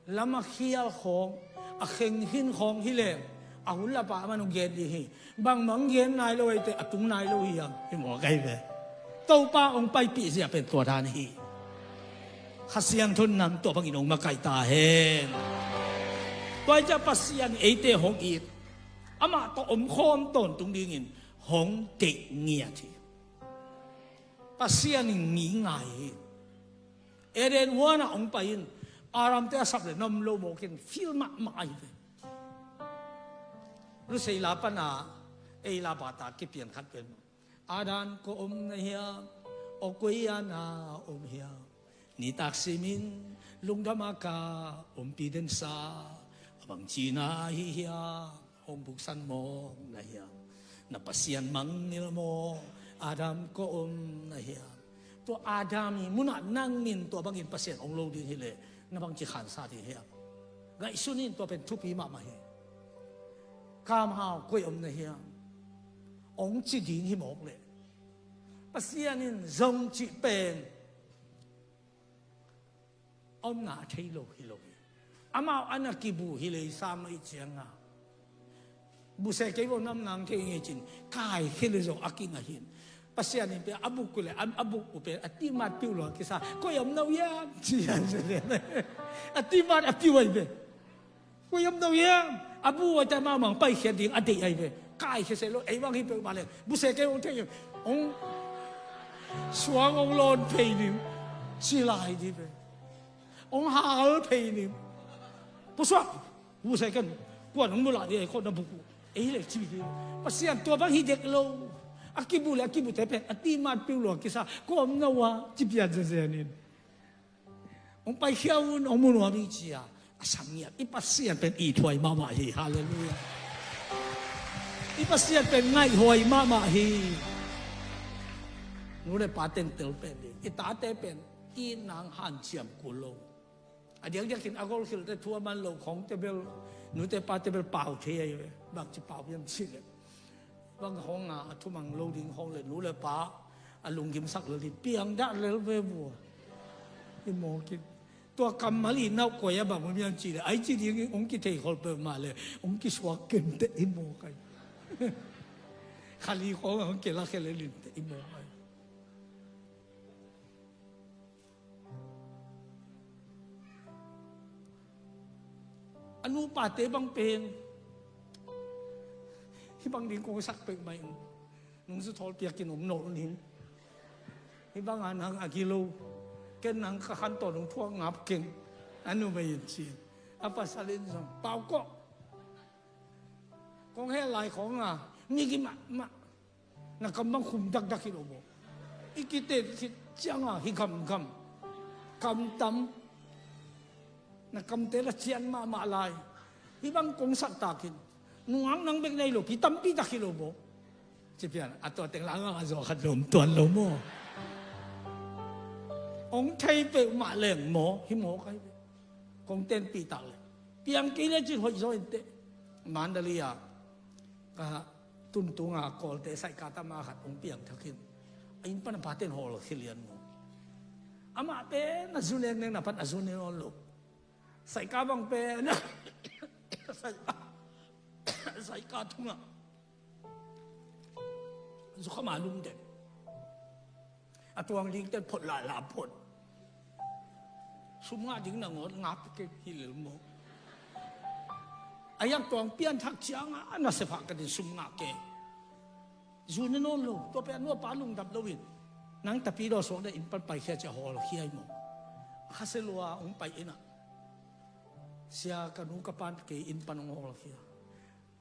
lam a khial khawng, a kheng hin khawng hi leng a hun lapa aman hong gen ding hi. Bangmah hong gen nai lo ahi teh a tung nai lo hi hang, hi mawk ahi ve. Topa hong paipih zia pen tua dan hi. Kha Siangtho in nang tua bangin hong makaih ta hen. Tua hi ciah Pasian eite hong it, amah tawh omkhawm tawntung dingin hong deih ngiat hi. Pasian in ngi ngai hi. Eden huanah hong pai in Adamte a sap leh na om lo mawkin feel mahmah ahi ve. Lusei la pana ei la bata kipian khat pen, Adam, ko om na hiam? Aw, koi a na om hiam? Nitak simin lungdam a ka ompih den sa, a bangci na hi hiam? Hong buksan mawk na hiam? Na Pasian mangngilh mawk Adam, ko om na hiam? Tua Adam i munah nang min tua bangin Pasian hong lo ding hileh na bangci khansa ding hiam? Ngaihsun in, tua pen thupi mahmah hi. Kamhau, koi om na hiam? Hong ci ding hi mawk leh Pasian in zong cih pen a omna a thei lo hi lo hi. Amau a na kibu hi lei sam ahi cianga buse kei bo nam nang thei ngei cin kaikhia le zong a kingah hin. Pasian in pia a buk uh le a buk uh pen a timat piu lo a kisa, koi om no hiam? Ci hiam se le a timat a piu ahi ve. Koi om no hiam? A bu a ta mau mang paikhiat ding a deih ahi ve. Kaikhia se lo, ei bang hi peuh mah le buse kei hong thei hong suang hong lawn phei ning ci lai dih ve. Hong hal phei ning. Pusuak buse ken kuan hong mulah dih ahi khawh na buk uh. Ei le ci dih. Pasian tua bang hi dek lo. A kibu le a kibute pen a timat piu lo a kisa, koi om no a ci pian zezen in. Hong paikhia un, hong mu nuam hi ci-a a sang ngiat. I Pasian pen ithuai mahmah hi. Halleluiah. I Pasian pen ngaihhuai mahmah hi. Nu le pa tentel pen ding. I tate pen i nang hanciam kul lo. A diakdiakin a golkhilte thu a man lo khongte bel, nute pate bel pau thei ahi ve. Bangci pau hiam cih leh, bang khong a, a thumang lo ding khong leh nu le pa a lunggimsak lel ding, piangdah lel ve vua. I mawk in. Tua kammal i nauh koi a bang om hiam cih leh, ai ci ding hong kitheikhol peuhmah leh hong kisuak kenteh, i mawk ai. Khali khong a hong kilakhia lel inteh, i mawk ai. A nupate bang pen hih bang ding kong sak peuhmah in, nungzu thawl piakin om nawn ning. Hih bang a nang a gilo, ken nang ka khantawn hong thuak ngap keng, a numei in ci. A pasal in zong, Pau kawh, kong heh lai khong a migi mahmah. Na kam bang khum dakdak hi lo maw? I kiten khit ciangin hi gamgam, kam tam. Na kamte la cian mahmah lai. Hih bang kong sak takin nungak nang bek nei lo, kitampi tak hi lo maw? Ci pian a, tua teng la a ngah a zaw khat lom tuan lo maw? Hong thei peuhmah leng maw, hi maw kai ve. Kong tenpih tak leh, piang kei le cin hoih zaw inteh. Mandalay a ka tuntunga Kawlte saika tama khat hong piangthak in, a inn pan a paten hawlkhia lian maw. Amah pen a zu neknek na pan a zu ne nawn lo. Saika bang pen saika, saika thungah zukham a lum den. A tuang dingte phot lala phot. Sum ngah ding nangawn ngap kei hi lel maw? A yak tuang pianthak ciangin a nasep hah ka din sum ngah kei. Zu ne nawn lo, tua pen a nu a pa lungdam loin, nang tapidaw suak deh, inn pan paikhia ci-a hawlkhia hi maw? Khasia lua hong pai inn ah, sia, ka nu ka pan kei inn pan hong hawlkhia.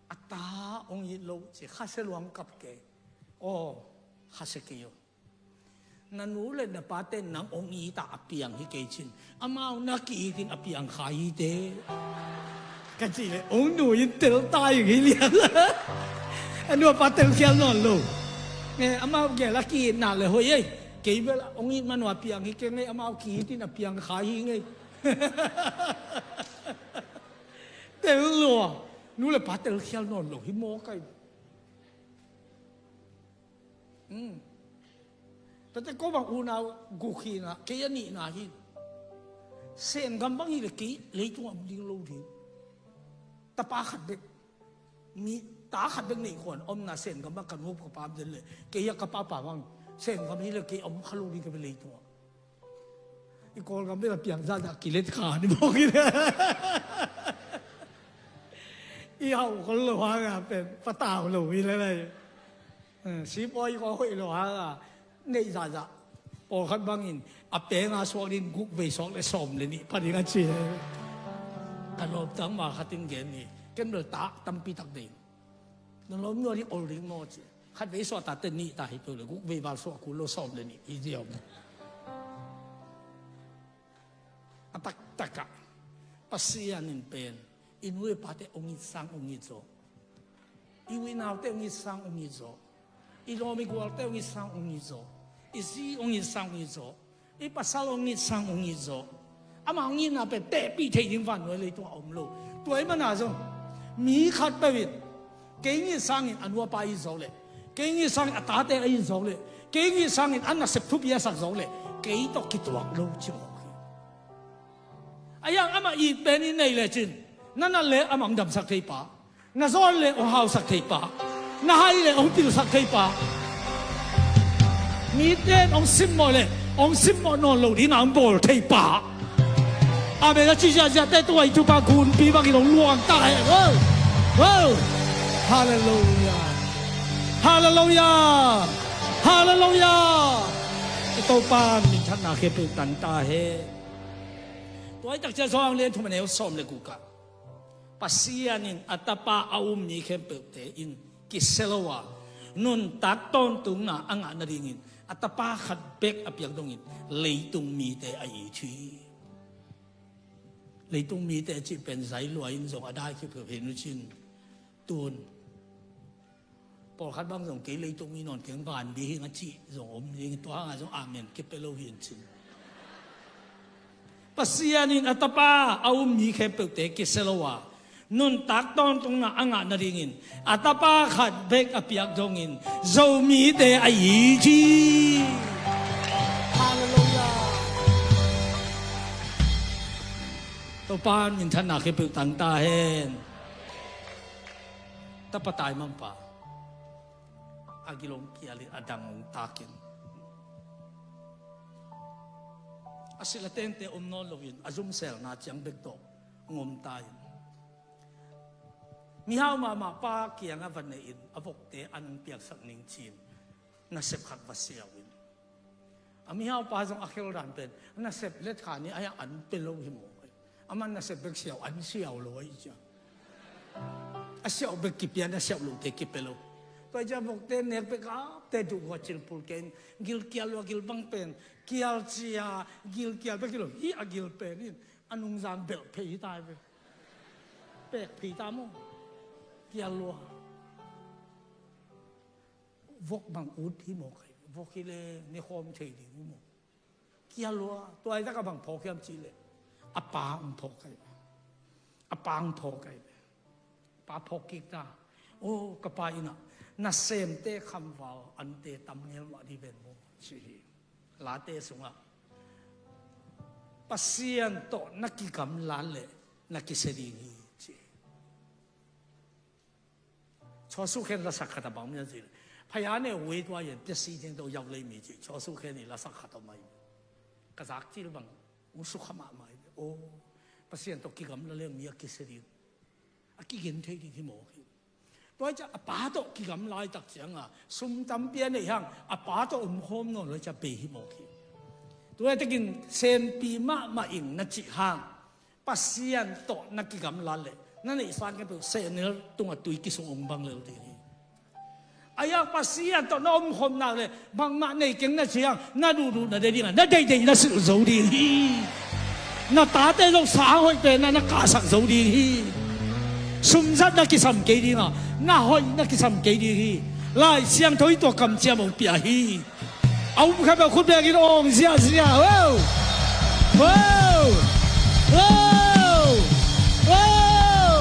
A ta hong it lo ci, khasia lua hong kap kei. Aw, khasia kei aw. Na nu le na pate nang hong it a, a piang hi kei cin, amau na ki-it in a piang kha hi teh, ka cih leh hong nu in tel ta ing hi lian. A nu a pa telkhial nawn lo. Nge, amau gel a ki-itna le hoih ei. Kei bel hong it man uh a piang hi keng ei, amau ki-it in a piang kha hi ing ei. Tel lua. Nu le pa telkhial nawn lo hi maw kai. Hmm. Tate ko bang unau guk hi na, kei a nihna hi. Sen gam bang hi leh kei leitung a om ding lo ding. Tapa khat bek, mi, ta khat bek neih khuan omna Sen gam bang ka nu ka pa om den leh, kei a ka papa bang Sen gam hi leh kei om kha lo ding ka bek leitung ah. I Kawlgam bel a piang zahzah kilet kha ni bawk in. I hauh khol lo hanga pen patau lo hi le lai. Eh, sipawi kong hoih lo hanga neih zahzah. Pawlkhat bangin a penga suak din guk vei suak le sawm le nih pha ding a ci. Ka lawmtang ma khat in gen ni. Ken bel ta tampi tak ding. Na lawm nuam ding ol ding maw ci. Khat vei suah ta teh nih ta hi peuh le, guk vei val suah kul lo, sawm le nih hi ziau. A taktak ah Pasian in pen i nu i pate hong it sang hong it zaw. I u i naute hong it sang hong it zaw. I lawm i gualte hong it sang hong it zaw. I zi hong it sang hong it zaw. I pasal hong it sang hong it zaw. Amah hong itna pen tehpih thei ding vannuai leitungah a om lo. Tua ahih manin zong mi khatpeuh in kei hong it sangin a nu a pa it zaw leh, kei hong it sangin a tate a it zaw leh, kei hong it sangin a nasep thupi a sak zaw leh, kei tawh kituak lo ci mawk hi. A hiang amah it pen i neih lecin, na nat leh amah hong damsak thei pa, na zawn leh hong hausak thei pa, na hai leh hong pilsak thei pa, mite in hong simmawh leh hong simmawh nawn lo dingin hong bawl thei pa. Amen. A ci ziahziahte tungah i thupha gunpi bangin hong luang ta hen. Wow! Wow! Halleluiah! Halleluiah! Halleluiah! I Topa minthanna khempeuh tang ta hen. Tua ahih tak ciang Johan lian thum a neu sawm le guk ah, Pasian in a Tapa a um mi khempeuhte in kisia lo a, nuntak tawntungna a ngah nadingin a Tapa khat bek a piak dongin leitung mite a it hi. Leitung mite a cih pen zai lua in zong a dai khipkhip hi nu cin. Tun pawlkhat bang zong kei leitung mi nawn keng van dih hing a cih zong om ding, tua hangah zong amen kipia lo hi in cin. Pasian in a tapa a um mi khempeuhte kisia lo a, nuntak tawntungna a ngah nadingin a tapa khat bek a piak dongin Zomite a it hi. Halleluiah. Topa in minthanna khempeuh tang ta hen. Tapa taimangpa a gilong kialin a dang hong takin a sila tengte om nawn loin a zumselna ciang bek tawh hong om ta in, mihau mahmah pa kiangah va nehin a vokte an hong piaksak ning ci-in nasep khat va siau in. A mihau pa zong a kheldan pen a nasep let kha ni a, an pia lo hi maw? Aman nasep bek siau, an siau lo ahi cia. A siau bek kipia, na siau lote kipia lo. Tua cia vokte nek bek a te duh hua cilpul ken, gilkial lua gil bang pen kial cia, gilkial bek hi lo hi. A gil pen in a nungzang belh phei hi ta hi ve. Pek phei ta maw? Kial lua. Vok bang ut hi maw kai? Vok hi le ne khawm thei ding hi maw? Kial lua. Tua i taka bang phawk hiam cih leh a pa hong phawk kai ve. A pa hong phawk kai ve. Pa phawk kik ta. O ka pa, innah nasemte khamval ante tam ngel mah dih ven maw ci hi. Late sungah Pasian tawh na kigamlat leh na kisia ding hi ci hi. Chua Suk Khen lasak khat a bang mi a ci leh, phaya ne wei tua yen pia si ding to yau lei mi ci. Chua Suk Khen i lasak khat a mai. Ka zak cil bang hong sukha mahmah hi. O Pasian tawh kigamla leng mi a kisia ding, a kigen thei ding hi mawk hi. Tua hi ciah a pa tawh kigamla i tak cianga sum tampi a neih hang a pa tawh omkhawm nawn lo hi ciah bei hi mawk hi. Tua hi takin senpi mahmah in na cih hang Pasian tawh na kigamlat leh na neihsa khempeuh sehnel tungah tui kisung ong bang lel ding hi. Ahi hang Pasian tawh na omkhawm nak leh bangmah nei keng na ci hang na duhduh na deih dingah na deihdeih na silh zo ding hi. Na tate zong sang hoih penah na kahsak zo ding hi. Sumzat na kisam kei dingah na hoih na kisam kei ding hi. Lai Siangtho i tua kamciam ong pia hi. A um kha bel khut bengin awng ziahziah. Wow! Wow! Wow! Wow!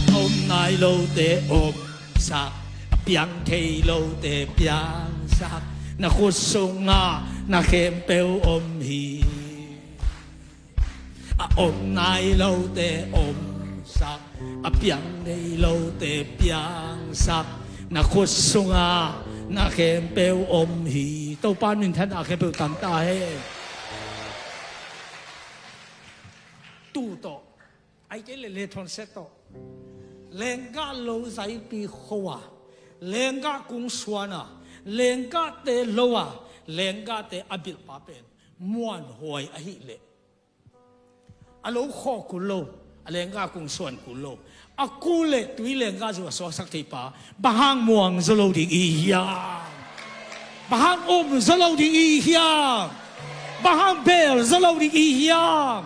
A om nai lote omsak, a piang thei lote piangsak, na khut sungah na khempeuh om hi. A om nai lote omsak, a piang nei lote piangsak, na khut sungah na khempeuh om hi. Topa in minthanna khempeuh tang ta hen. Tu tawh, ai kei le le thon set tawh, lenggah lo zaipi kho a, lenggah kung suan a, lenggahte lo a, lenggahte a bilhpa pen muanhuai ahih leh a lo khawh kul lo, a lenggah kung suan kul lo, a kul le tui lenggah zu a suaksak theipa bang hang muang zaw lo ding i hiam? Bang hang um zaw lo ding i hiam? Bang hang bel zaw lo ding i hiam?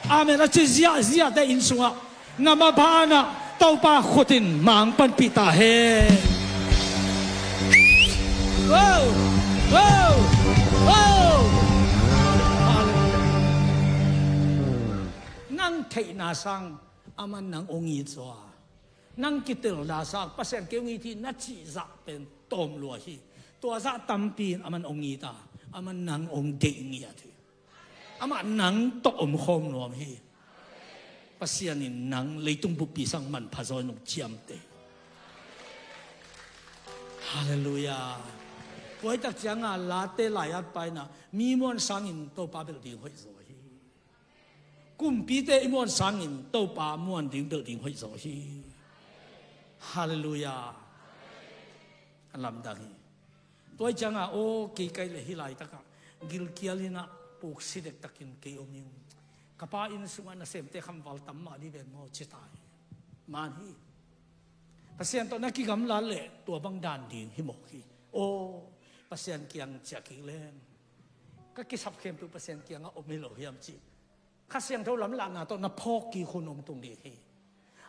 Amen. A ci ziahziahte inn sungah na mabanah Topa khut in mang panpih ta hen. Wow! Wow! Wow! Nang theihna sang aman nang ong it zaw a, nang kitelna sang Pasian kei ong it hi na cihzah pen tawm lua hi. Tua zah tampi in aman ong it a, aman nang ong deih ngiat hi. Amah nang tawh omkhawm nuam hi. Pasian in nang leitung buppi sang manpha zaw in ong ciamteh. Halleluiah. Tua hi tak cianga Late lai-at pa inah mi muan sangin Topa belh ding hoih zaw hi. Kumpite i muan sangin Topa muan ding belh ding hoih zaw hi. Halleluiah. A lamdang hi. Tua hi cianga aw kei kai le hih laitakah gilkial inah puksi dektakin kei om ing. Ka pa inn sungah nasemte khamval tam mah dih ven maw ci ta hi. Man hi. Pasian tawh na kigamlat leh tua bang dan ding hi mawk hi. Aw Pasian kiang ciah kik leng ka kisap khempeuh Pasian kiangah om hi lo hiam cih Kha Siangtho lamlahna tawh na phawk kik hun hong tung ding hi.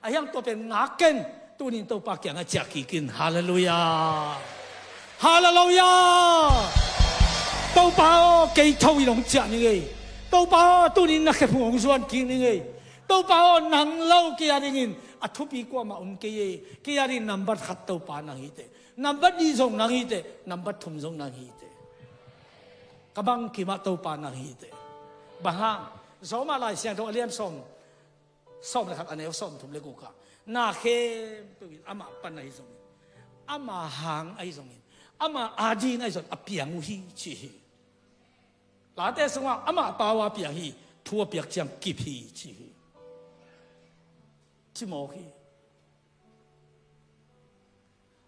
Ahi hang tua pen ngak ken, tuni in Topa kiangah ciah kik in. Halleluiah. Halleluiah. Topa aw, kei tho in hong ciah ning ei. Topa aw, tuni in na khephung hong zuan kik ning ei. Topa aw, nang lo kei a dingin a thupi kuamah om kei ei. Kei a dingin nambat khat Topa nang hi teh. Nambat nih zong nang hi teh. Nambat thum zong nang hi teh. Ka bangkimah Topa nang hi teh. Bang hang, Rom ah Lai Siangtho a lian sawm, sawm le khat, a neu sawm thum le guk ah, na khempeuh in amah pan ahi zongin, ama hang ahi zongin, ama adin ahi zongin a piang uh hi ci hi. Late sungah amah pau a piang hi, thu a piak ciang kip hi ci hi. Ci mawk hi.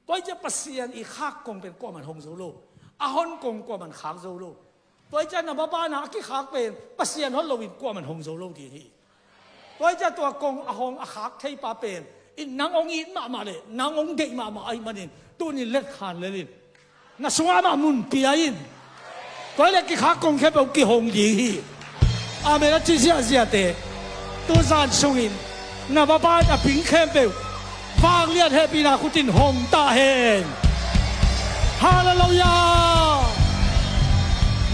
Tua hi ciah Pasian i khak kong pen kuaman hong zo lo. A hon kong kuaman khak zo lo. Tua hi ciah na bapana a kikhak pen Pasian hon loin kuaman hong zo lo ding hi. Tua hi ciah tua kong a hong a khak theipa pen in nang hong it mahmah le nang hong deih mahmah ahih manin tuni in letkhan lel in. Na sungah amah mun pia in. Tua hi leh kikhak kong khempeuh kihong ding hi. Amen a ci ziahziahte, tuzan sungin na bapa in a ping khempeuh vanglian hehpihna khut in hong ta hen. Halleluiah.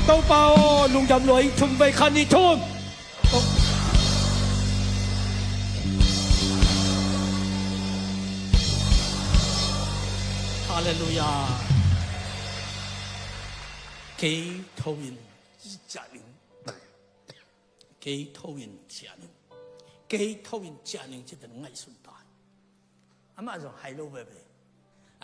Topa aw, lungdam lua ing. Thum vei, khat, nih, thum. Halleluiah. Kei tho in ciah ning. Kei tho in ciah ning. Kei tho in ciah ning ci pen ngaihsun ta hi. Amah zong hai lo veve.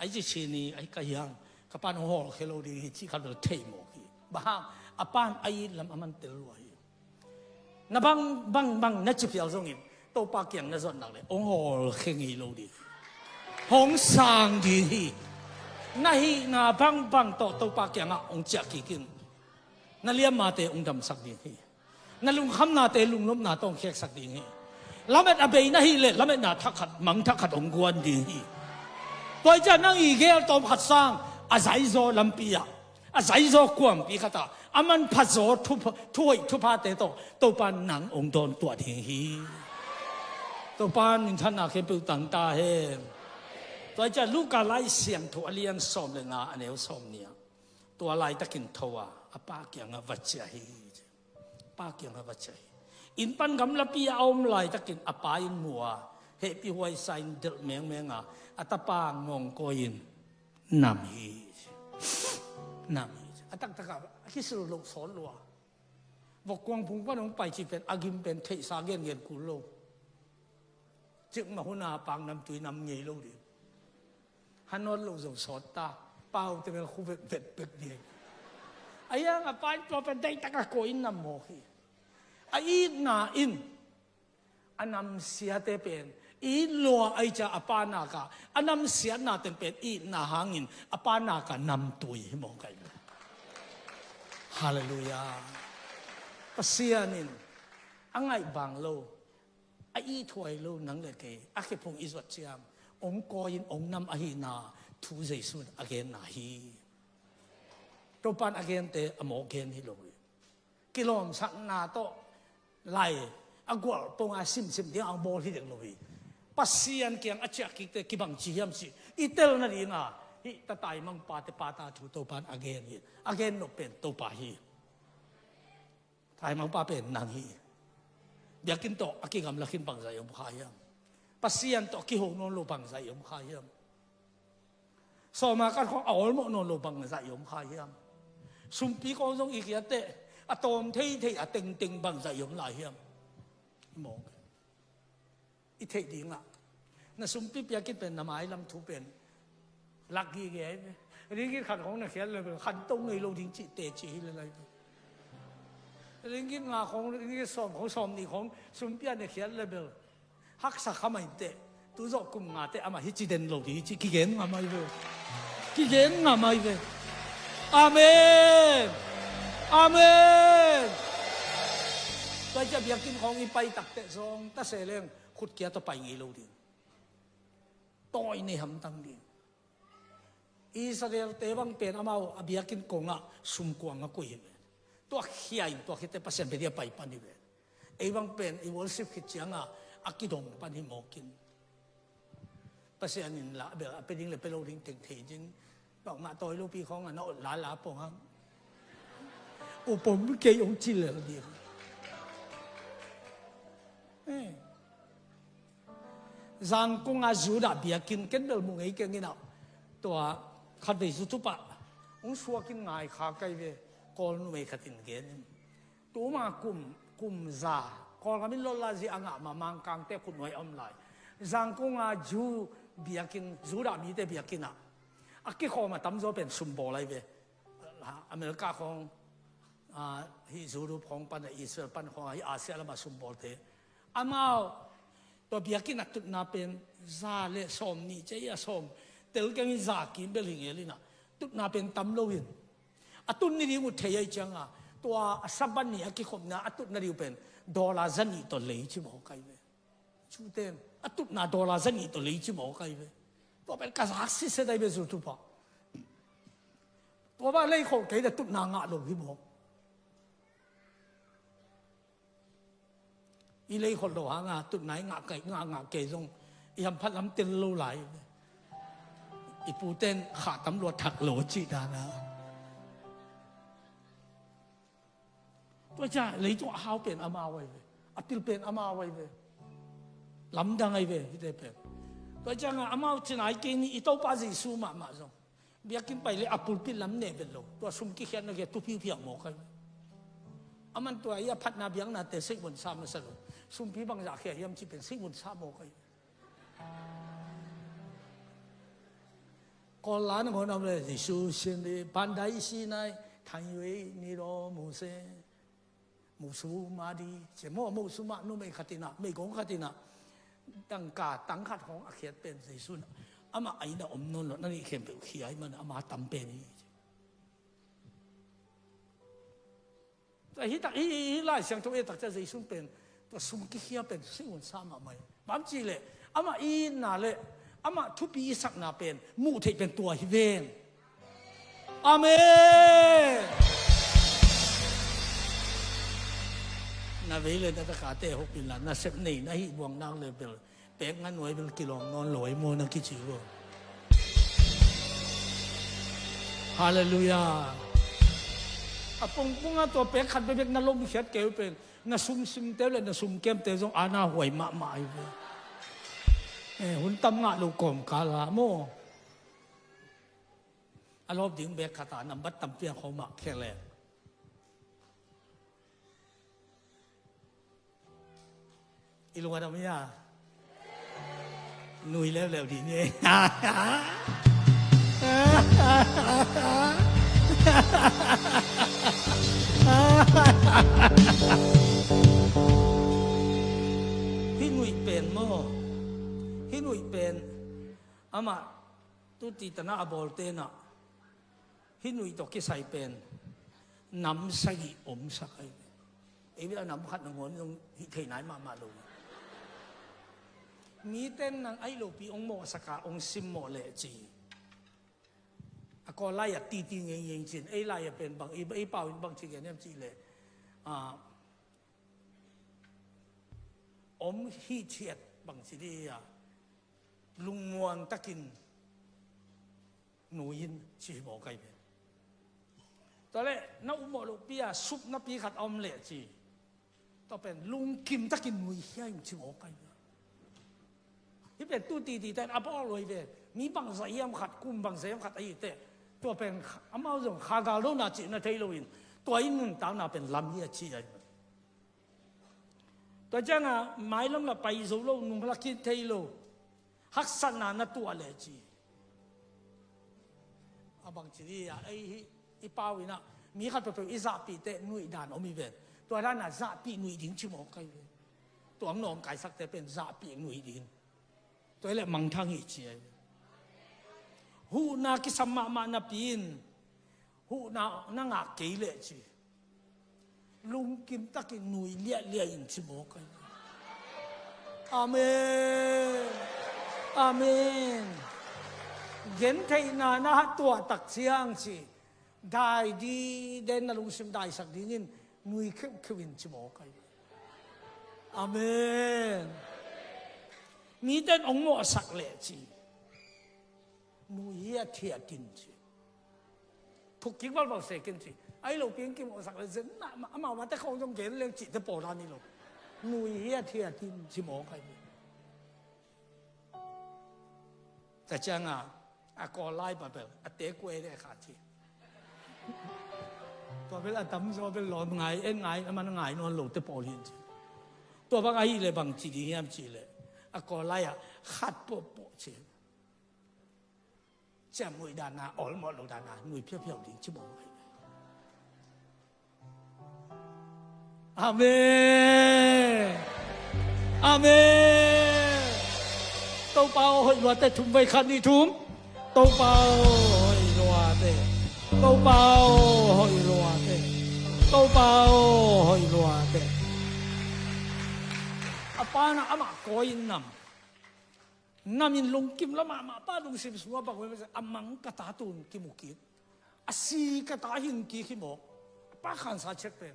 Ai ci ci ni, ai ka hiang, ka pan hong hawlkhia lo ding hi ci khat lo thei mawk hi. Bang hang, a pan a it lam a man tel lua hi. Na bang, bang, bang, na ci phial zongin, Topa kiang na zuat nak le, hong hawlkhia ngei lo ding. Hong sang ding hi. Na hihna bangbang tawh Topa kiangah hong ciah kik in. Na liammate hong damsak ding hi. Na lungkhamnate lungnopna tawh hong kheksak ding hi. Lamet a bei na hih leh lametna thak khat, mang thak khat hong guan ding hi. Tua hi ciah nang i geel tawm khat sang a zaizaw lampi ah, a zaizaw kuampi khat ah, a manpha zaw thu, thuhoih thuphate tawh Topa nang hong dawntuah ding hi. Topa minthanna khempeuh tang ta hen. Tua hi ciah Luka Lai Siangtho a lian sawm le nga, a neu sawm nih ah, tua laitakin tho a, a pa kiangah va ciah hi. Pa kiangah va ciah hi. Inn pan gamlapi a om laitakin a pa in mu a, hehpih huaisa in delh mengmeng a, a tapa ngawngkawi in nam hi. Nam hi. A taktakah a kisil loh sawt lua. Vok kuang phung pan hong pai cih pen a gim pen theihsa gengen kul lo. Cikmah hun a pak namtui nam ngei lo ding. Hanawt lo zong sawt ta. Pau te bel khu vetvet pek ding. A hiang a pa in tua pen deihtak a kawh in nam mawk hi. A itna in a namsiate pen it lua ai ca a pa naka, a namsiatna ten pen itna hangin a pa naka namtui hi mawk ai. Halleluiah. Pasian in a ngaih bang lo, a ithuai lo nang le kei a khephung i zuat ciang hong kawi in hong nam ahihna thu Jesu in a genna hi. Topa in a gente a mawk gen hi lo hi. Kilawmsakna tawh lai a gualh pong a simsim ding a hong bawl hi dek lo hi. Pasian kiang a ciah kikte kibang ci hiam cih i tel nadinga hih ta taimangpate pata thu Topa in a gen hi. A gen nop pen Topa hi. Taimangpa pen nang hi. Biakinn tawh a kigamla khin bangzah i om kha hiam? Pasian tawh a kiho nawn lo bangzah i om kha hiam? Sawma kan khawng a awlmawh nawn lo bangzah i om kha hiam? Sumpi kawng zong i kiate a tawm theithei a tengteng bangzah i om lai hiam? I mawng. I theih dingah na sumpi piakin pen na mailam thu pen lak gige ahi ve. Ringgit khat khong na khiat le bel khan to ngei lo ding cih teci hi le lai ve. Ringgit nga khong, ringgit sawm khong, sawm nih khong sumpi a na khiat le bel haksa kha mai teh. Tu zawh kum nga teh amah hi ci den lo ding hi ci kigen ngam ahi ve. Kigen ngam ahi ve. Amen. Amen. Tua ciah biakinn khong i pai takteh zong ta se leng khutkia tawh pai ngei lo ding. Tawi nei hamtang ding. Israel-te bang pen amau a biakinn kongah sumkuang a kuih hi ve. Tua khia in tua khite Pasian bia dia pai pan hi ve. Ei bang pen i worship khit cianga a kidong pan hi mawk in. Pasian in lah bel a pia ding le pia lo ding teng thei ding. Bangmah tawi lopi khawng a na ot lala pong hang. Upom kei ong ci lel ding. Eh. Zangkong a Judah biakinn ken bel mu ngei keng in ah. Tua khatvei zu tupa ong suakin ngai kha kai ve. Kawl numei khatin gen in. Tuma kum, kum za Kawlgam in lawlazia a ngah ma Mangkangte khutnuai a om lai. Zangkong a Jew biakinn, Judah mite biakinn ah a kikhawm a tamzaw pen sumbawl ai ve. America khawng, ah, hih Europe khawng pan a, Israel pan khawng a, hih Asia lamah sumbawlte. Amau tua biakinn a tutna pen za le sawm nih cia a sawm tel keng in za kim bel hi ngel in ah tutna pen tam lo in. A tut ni ding uh thei ai cianga tua a Sabbath ni a kikhopna a tutna ding uh pen dollar za nih tawh lei ci mawk ai ve. Cuten a tutna dollar za nih tawh lei ci mawk ai ve. Tua pen ka zak sitset ai ve zu tupa. Tua bang lei khol kei le tutna ngah lo hi mawk. I lei khol lo hanga tutna i ngah kei, ngah, ngah kei zong i hamphat lam tel lo lai. I puten khah tam lua thak lo cih dana. Tua cia leitung a hau pen amau ai ve. A pil pen amau ai ve. Lamdang ai ve hite pen. Tua cianga amau cinai kei ni i Topa Jesu mahmah zong biakinn pai le a pulpit lam neh vet lo. Tua sum kikhiatna kia tupi piak mawk ai. Aman tua i a phatna biaknate seihvon sa masa lo. Sumpi bangzah khia hiam ci pen seihvon sa mawk ai. Kawl la na ngawn om le Jesu sin di pandai sinai thanywei ni lo mu se. Musu madi cia maw, musu mah numei khat in ah, meigong khat in ah, tangka tang khat hong a khiat pen Jesu in ah, amah a inn ah om nawn lo, na nih khempeuh khia hi man, amah tam pen hi. Tua hi tak, hi, hi, hi Lai Siangtho e tak cia Jesu pen tua sum kikhia pen sihun sa mahmah hi. Bang ci leh amah i itna le amah thupi i sakna pen muh theih pen tua hi ven. Amen. Na vei le na takate hopin la, na sep nei na hih buang nak le bel pek nga nuai bel kilawm nawn lo ai maw na kici uh. Halleluiah. A pongpong a tua pek khat bekbek na lom khiat kei uh pen na sumsimte uh le na sumkemte zong ana huai mahmah ai ve. Eh, hun tam ngah lo kawmkal a maw. A lawp ding bek khat a nambat tampi a khawm ah khelek. I lung a dam hi a. Nui leuleu dih ni. Hih nuih pen maw? Hih nuih pen amah tuti tana a bawlte nah hih nuih tawh kisai pen nam sagih omsak ai ve. Ei bia nam khat nangawn zong hih thei nai mahmah lo. Miten nang aih lopi ong mawhsak a ong simmawh leh ci. A kawl lai a titi ngei ngei cin ei lai a pen bang ei pau in bang ci gen em cih leh, ah, om hih thiat bang ci di a lungmuang takin nui in ci hi mawk ai ve. Tua leh na upmawh lohpi a supnapi khat a om leh ci. Tua pen lungkim takin nui hia in ci mawk ai ve. Hih pen tu titi ten a bawl lo hi ve. Mi bangzah hiam khat, kum bangzah hiam khat ahi teh tua pen amau zong kha gal lo na cih na thei lo in tua in nuntakna pen lam hi a ci ai ve. Tua ciangah mailam la pai zo lo, nung la khin thei lo, haksatna na tuah leh ci. A bang ci di a ei hi i pau in ah mi khat peuhpeuh i zahpih teh nuih dan om hi ven. Tua dan a zahpih nuih ding ci mawk ai ve. Tua ang nawngkaisakte pen zahpih nuih ding. Tua hi leh mangthang hi ci ai ve. Huhna kisam mahmah napi in huhna na ngah kei leh ci. Lungkim takin nui liahliah in ci mawk ai. Amen. Amen. Gentheihna na tuah tak ciang ci dai di den na lungsim daisak dingin nui kheuhkheuh in ci mawk ai. Amen. Mite in hong mawhsak leh ci. Nui hiathiat in ci. Phuk kik valval se ken ci. Ahi lo piang kimawhsak leh zen na, amau mate khawng zong gen leng cihte pawldan hi lo. Nui hiathiat in ci mawk ahi. Tua cianga a Kawl lai pa bel a te kuai le kha ci. Tua bel a tamzaw bel lawm ngai en ngai a man ngai nawn lote pawl hi ci. Tua bang ahi le bang ci ding hiam ci le a Kawl lai ah khat pawhpawh ci. Ciamnuih dana awlmawh lo dana nui phiaphiau ding ci mawk ahi. Amen. Amen. Topa aw hoih luate thum vei khat nih thum. Topa aw hoih luate. Topa aw hoih luate. Topa aw hoih luate. A pa na amah kawi in nam. Nam in lungkim lamah mah pa lungsim sungah bang ve a mang ka ta tun kimu kik. A si ka ta hin kik hi maw. A pa khansa chet pen.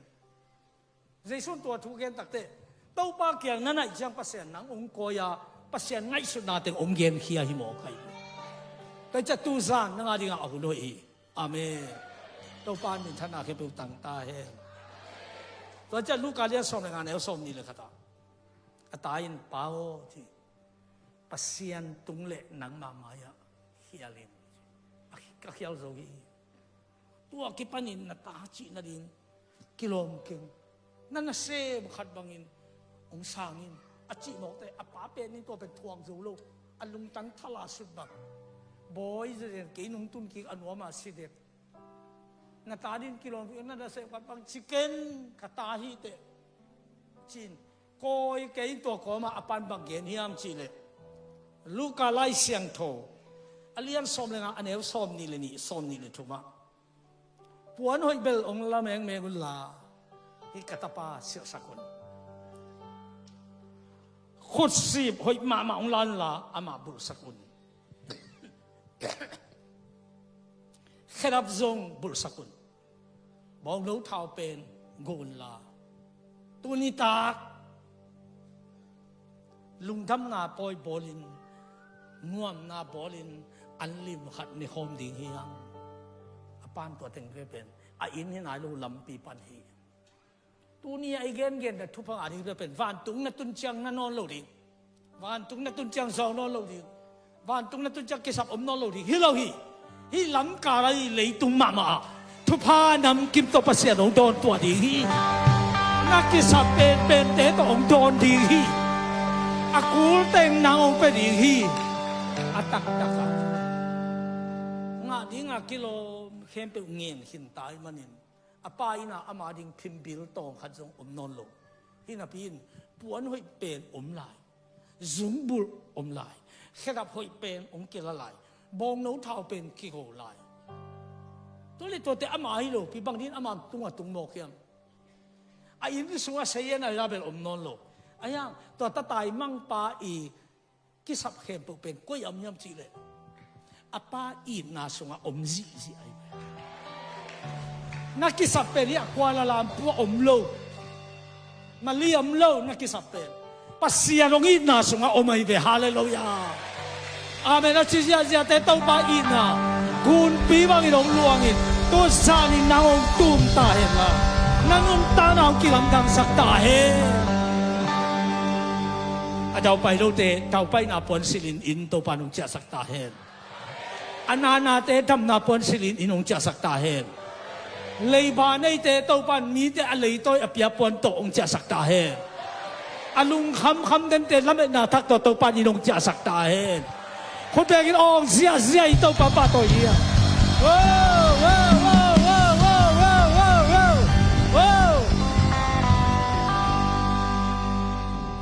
Jesuh in tua thu gen takte Topa kiang na naih ciang Pasian nang hong kawi a Pasian ngaihsutna teng hong genkhia hi maw kai. Kai ca tuzan nanga dingah a hun hoih hi. Amen. Topa in minthanna khempeuh tang ta hen. Tua ciah Luka lian sawm le nga neu sawm nih le khat ah a ta in pa aw ci. Pasian tung le nangmah mai-ah khial in. A khi-, ka khial zo hi. Tua kipanin na ta cih nading kilawm keng. Na nasem khat bangin hong sang in a cih mawkte a pa pen in tua pen thuak zo lo. A lungtang thala sut bang. Bawi zazen kei nung tun kik a nuam a si dek. Na ta din kilawm keng na nasem khat bang ci ken ka ta hi teh. Cin kawi kei tua kawmah a pan bang gen hiam cih leh Luka Lai Siangtho a lian sawm le nga a neu sawm nih le nih sawm nih le thumah puan hoih bel hong la mengmeng unla hih ka tapa silhsak un. Khutsip hoih mahmah hong la unla amah bulhsak un. Khedap zong bulhsak un. Bawngno thau pen go unla tuni tak lungdamna pawi bawlin nuamna bawlin an lim khat ne khawm ding hi hang. A pan tua teng ve pen a inn hi nai lo lampi pan hi. Tuni a i gengen na thupha ngah ding pen vantung na tun ciang na nawn lo ding. Vantung na tun ciang zawng nawn lo ding. Vantung na tun ciang kisap om nawn lo ding hi lo hi. Hih lamkal a i leitung mahmah ah thupha namkim tawh Pasian hong dawn tuah ding hi. Na kisap penpente tawh hong dawn ding hi. A kul teng nang hong pia ding hi. A taktak ah ngah ding a kilawm khempeuh ngen khin tai manin a pa inn ah ama ding phimbil tawng khat zong om nawn lo. Hinapi in puan hoih pen om lai. Zungbulh om lai. Khedap hoih pen hong kila lai. Bawngno thau pen kiho lai. Tua le tuate ama hi lo pi bang din ama tungah tung mawk hiam. A inn sungah sayan a label om nawn lo. A hiang tua tatai mangpa i kisap khempeuh pen koi a om hiam cih leh a pa itna sungah om zihziah ahi. Na kisap pen hi a Kuala Lumpur ah om lo. Mali om lo na kisap pen Pasian hong itna sungah om ahi ve. Halleluiah. Amen. A ci ziahziahte Topa itna gunpi bangin hong luangin tu zanin nang hong tum ta hen la na nuntakna hong kilamdangsak ta hen. A daupai lote daupaina puan silhin in Topa nong ciahsak ta hen. A nanate damna puan silhin in hong ciahsak ta hen. Leiba neite Topa in mite a leitawi a pia puan tawh hong ciahsak ta hen. A lungkhamkham dente lametna thak tawh Topa in hong ciahsak ta hen. Khutbekin awng ziahziah i Topa pahtawi hi a. Wow, wow, wow.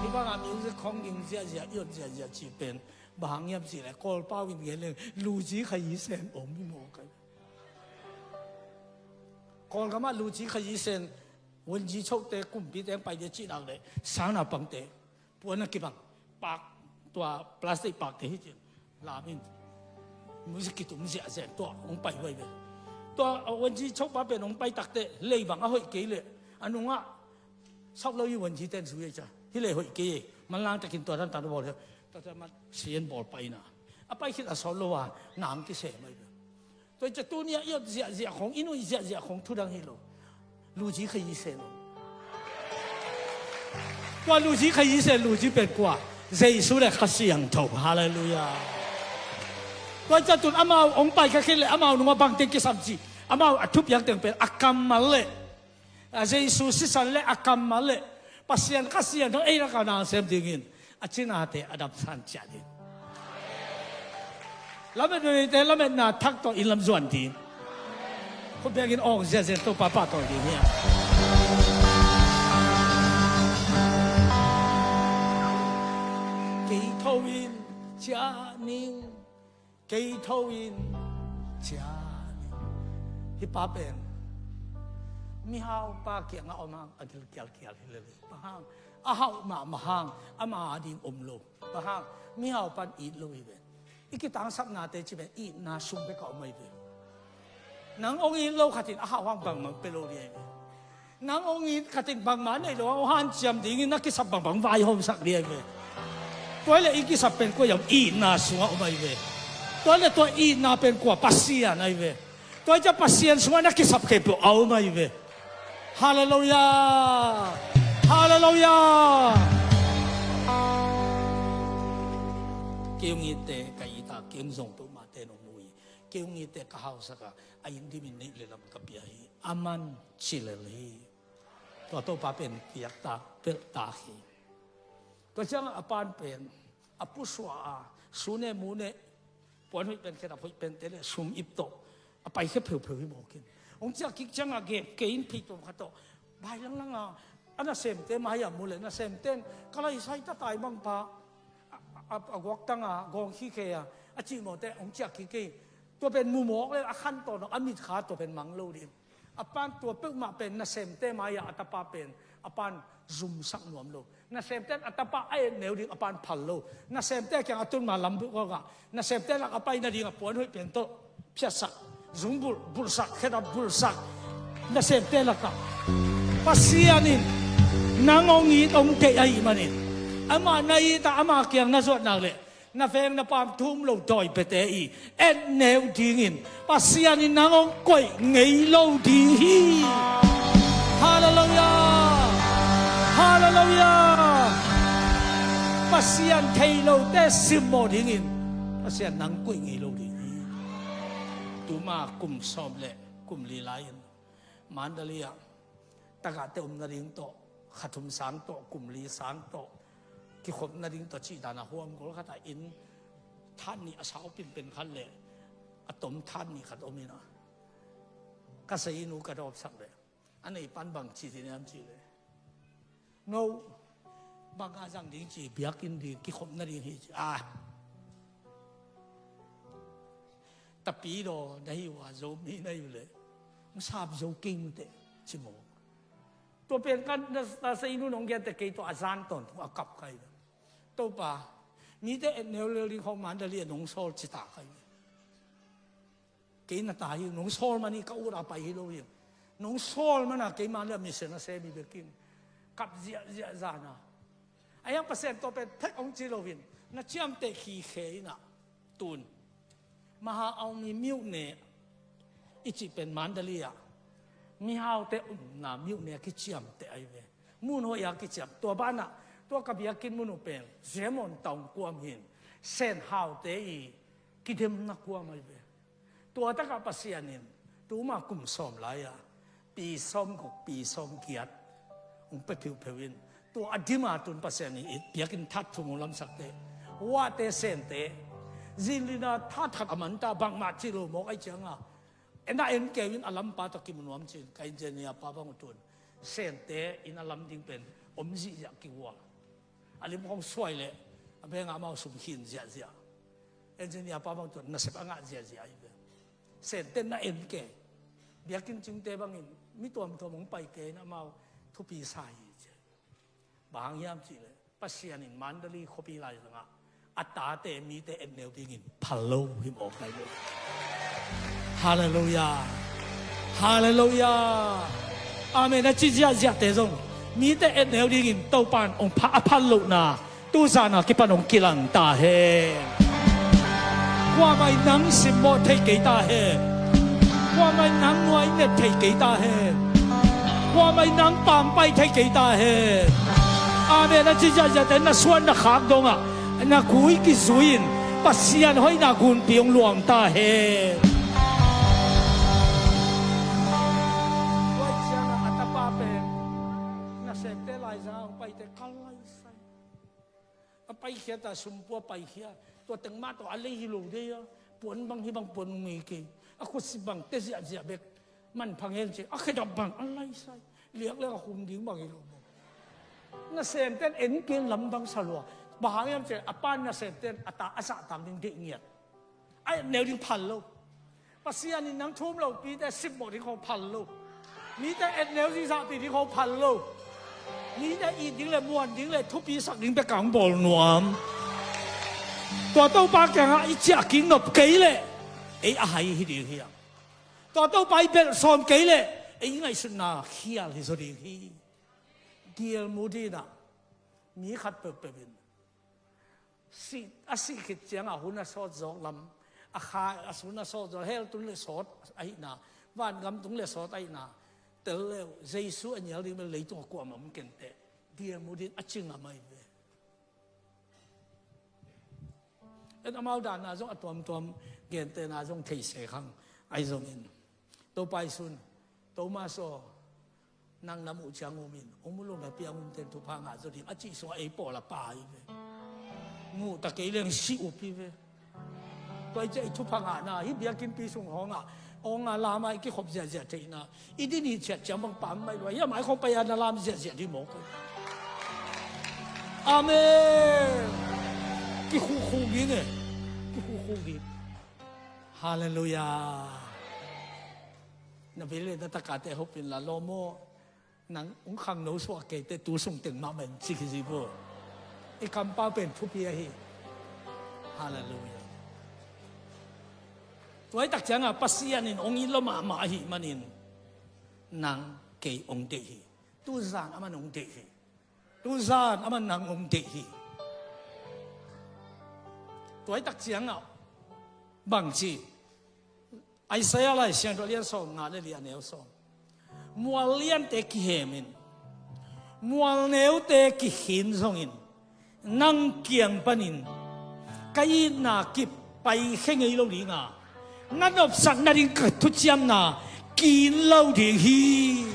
Hih bangah music khawng ging ziahziah i on ziahziah cih pen bang hang hiam cih leh Kawlpau in gen leng luzi khayi sen om hi maw kai. Kawlgamah luzi khayi sen wenzi chote kumpite ang pai dia cih nak leh sang naupangte puan a kibang pak tua plastic pakte hi cin lam in music kitum ziahziah tua hong pai huai ve. Tua wenzi chopa pen hong pai takte leibang a hoih kei leh a nungah sauh lo i wenzi ten zui ei ca. Hi leh hoih kei, manlang takin tua dan tan bawl hi. Tua tua man sian bawl pai na. A pai khit a sawt lo a, nang kisem mai. Tua i ca tuni a i ot ziahziah khong, i nuih ziahziah khong thudang hi lo. Luzi kha i se lo. Tua luzi kha i se, luzi pen kua? Jesu le Kha Siangtho. Halleluiah. Tua i ca tun amau hong pai kha khit leh amau nungah bangteng kisam ci. Amau a thupiak teng pen a kammal le a Jesu sisan le a kammal le Pasian Kha Siangtho ei lakah na sem dingin a cinate a damsan ciat ding. Lametna neite lametna thak tawh in lam zuan ding. Khut bengin awng ziazia Topa pahtawi ding hi. Kei tho in ciah ning. Kei tho in ciah ning. Hih pa pen mihau pa kiangah om hang a gil kialkial hi lel hi. Bang hang? A hauh mahmah hang, ama ading om lo. Bang hang? Mihau pan it lo hi ve. I kitangsapnate ci pen itna sung bek a om ahi ve. Nang hong it lo khatin a hauh hang bangmah pia lo ding ahi ve. Nang hong it khatin bangmah nei lo hang hong hanciam dingin na kisap bangbang vaihawmsak ding ahi ve. Tua hi leh i kisap pen kua hiam? Itna sungah om ahi ve. Tua hi leh tua itna pen kua? Pasian ahi ve. Tua hi ciah Pasian sungah na kisap khempeuh a om ahi ve. Halleluiah. Halleluiah. Kei hong itte ka it a, kei hong zong peuhmahte nong mu hi. Kei hong itte ka hausak a, a inn dimin neih le lam ka pia hi. Aman ci lel hi. Tua Topa pen piak ta, pelh ta hi. Tua ciangah a pan pen a pusuah a, su ne mu ne, puan hoih pen, khedap hoih pente le sum ip tawh a paikhia pheupheu hi mawk in. Hong ciah kik ciangah gep kei in phei tuam khat tawh bai langlang a, a nasemte mai-ah mu leh nasemte in ka laisai ta tai bang pa, a, a, a guaktang a gawng khikhei a, a cih mawte hong ciah kik kei. Tua pen mu mawk le a khan tawn a, a mitkha tua pen mang lo ding. A pan tua peuhmah pen nasemte mai-ah a tapa pen a pan zumsak nuam lo. Nasemte in a tapa a et neu ding a pan phal lo. Nasemte kiang a tun ma lam bulh gawgah, nasemte lak a pai nading a puan hoih pen tawh phiatsak, zungbulh bulhsak, khedap bulhsak. Nasemte lakah Pasian in nang hong it hong deih ahih manin, amah na it a, ama kiang na zuat nak leh na veng na paam thu um lo dawi piate i et neu dingin Pasian in nang hong koih ngei lo ding hi. Halleluiah. Halleluiah. Pasian thei lote simmawh dingin Pasian nang koih ngei lo ding hi. Tuma kum sawm le kum li lai-in Mandalay ah tagahte om nading tawh, kha thum sang tawh, kum li sang tawh kikhop nading tawh cih dan a huam gol khat ah inn that nih a sau pinpen khat le a tom that nih khat om in a, ka sei nu ka dawpsak le a nei pan bang ci ding hiam cih le, no, bang a zang ding ci, biakinn ding, kikhop nading hi ci a. Tapidaw na hi uh a, Zomi na hi uh leh hong sap zo kei un teh ci maw. Tua pen ka na, na sei nu nong gente kei tawh a zan tawntung a kap kai ve. Topa, mite et neu lel ding khawng Mandalay ah nong sawl ci ta kai ve. Kei na ta hi, nong sawl man hi, ka ut a pai hi lo hi. Nong sawl man a kei Mandalay ah mission a sem hi bekin kap ziahziah zan a. A hiang Pasian tua pen thek hong ci lo in na ciamteh khikhe in a, tun Maha Aung i myone i cih pen Mandalay ah mihaute umna myone a kiciamteh ahi ve. Mun hoih a kiciam. Tua banah tua ka biakinn mun uh pen Ziamon Taung kuam hin Sen Haute i kidemna kuam ahi ve. Tua takah Pasian in tuma kum sawm lai-a pi sawm guk, pi sawm giat hong pia pheupheu in, tua a dima tun Pasian in i biakinn that thum hong lamsakte, Huahte, Sente, zinlina that khat a manta, bangmah cih lo mawk ahi cianga, en a en keu in a lampa tawh kimu nuam cin, ka engineer pa bang uh tun Sente in a lam ding pen om zihziah kihua. A lim khawng suai leh a bengah amau sum khin ziahziah. Engineer pa bang tun nasep a ngah ziahziah ahi ve. Sente na en kei. Biakinn cingte bangin mi tuamtuam hong pai kei in amau thupi sa hi ci. Bang hang hiam cih leh Pasian in Mandalay khuapi laizangah a tate mite et neu dingin phal lo hi mawk lai lo. Halleluiah. Halleluiah. Amen. A ci ziahziahte zong Mite etneu dingin Topan hong pha a phal lohna tuzan a kipan hong kilang ta hen. Kuamah in nang simmawh thei kei ta hen. Kuamah in nang nuai net thei kei ta hen. Kuamah in nang pampai thei kei ta hen. Amen. A ci ziahziahte na suan na khak dongah na kui kizui-in Pasian hoihna gunpi hong luang ta hen. Tua ciangah a tapa pen nasemte laizang a hong paite kal laisai. A paikhiat a sumpua paikhiat. Tua teng mah tawh a lei hi lo dei a. Puan bang hi bang puan ngei kei. A khutsip bang te ziahziah bek. Manpha ngen ci a khedap bang a laisai. Liakliak a khum ding bang hi lo maw? Nasemten en ken lam bang sa lua. Bang hang hiam ci a pan nasemten a ta a zahtak ding deih ngiat. A etneu ding phal lo. Pasian in nang thum lopite sipmawh ding khawng phal lo. Mite etneu ding zahpih ding khawng phal lo. Mite it ding le muan ding le thupi sak ding bek a hong bawl nuam. Tua Topa kiangah i ciah kik nop kei leh ei a hai hi ding hiam? Tua Topa i belh sawm kei leh ei ngaihsutna khial hi zaw ding hi. Dial mu dinah mi khat peuhpeuh in sih, a sih khit ciangah hun a sawt zawk lam, a kha a hun a sawt zawk, hell tung le sawt ahihna, vangam tung le sawt ahihna tel le uh, Jesu a nial ding bel leitungah kuamah om kenteh. Dial mu din a ci ngam ahi ve. En amau danna zong a tuamtuam gentehna zong thei se khang ahi zongin Topa i sun, Thomas aw, nang na muh ciang um in, hong mu lo na piang umten thupha ngah zaw ding a cih sungah ei pawl a pa hi ve. Muh ta kei leng si up hi ve. Tua i ciah i thupha ngahna hih biakinnpi sung hawngah, hawngah lamah i kikhop ziahziah theihna, i din hi ciat ciang bang pam mai lua hiam? Ai khawng pai-a na lam ziahziah ding mawk. Amen. Kikhukhuk ding e. Kikhukhuk ding. Halleluiah. Na vei le na takate hopin la lawm aw. Nang hong khangno suak keite tu sung teng mahmah in ci kizi vo. I kampau pen thupi ahi. Halleluiah. Tua i tak ciangah Pasian in hong it lo mahmah ahih manin nang kei hong deih hi. Tuzan aman hong deih hi. Tuzan aman nang hong deih hi. Tua i tak ciangah bangci Isaiah lai siangtho lian sawm nga le li a neu sawm. Mual liante kihemin, mual neute kikhin zongin, nang kiang panin ka itna kip paikhia ngei lo dinga, na nopsak nading ka thuciamna kin lo ding hi.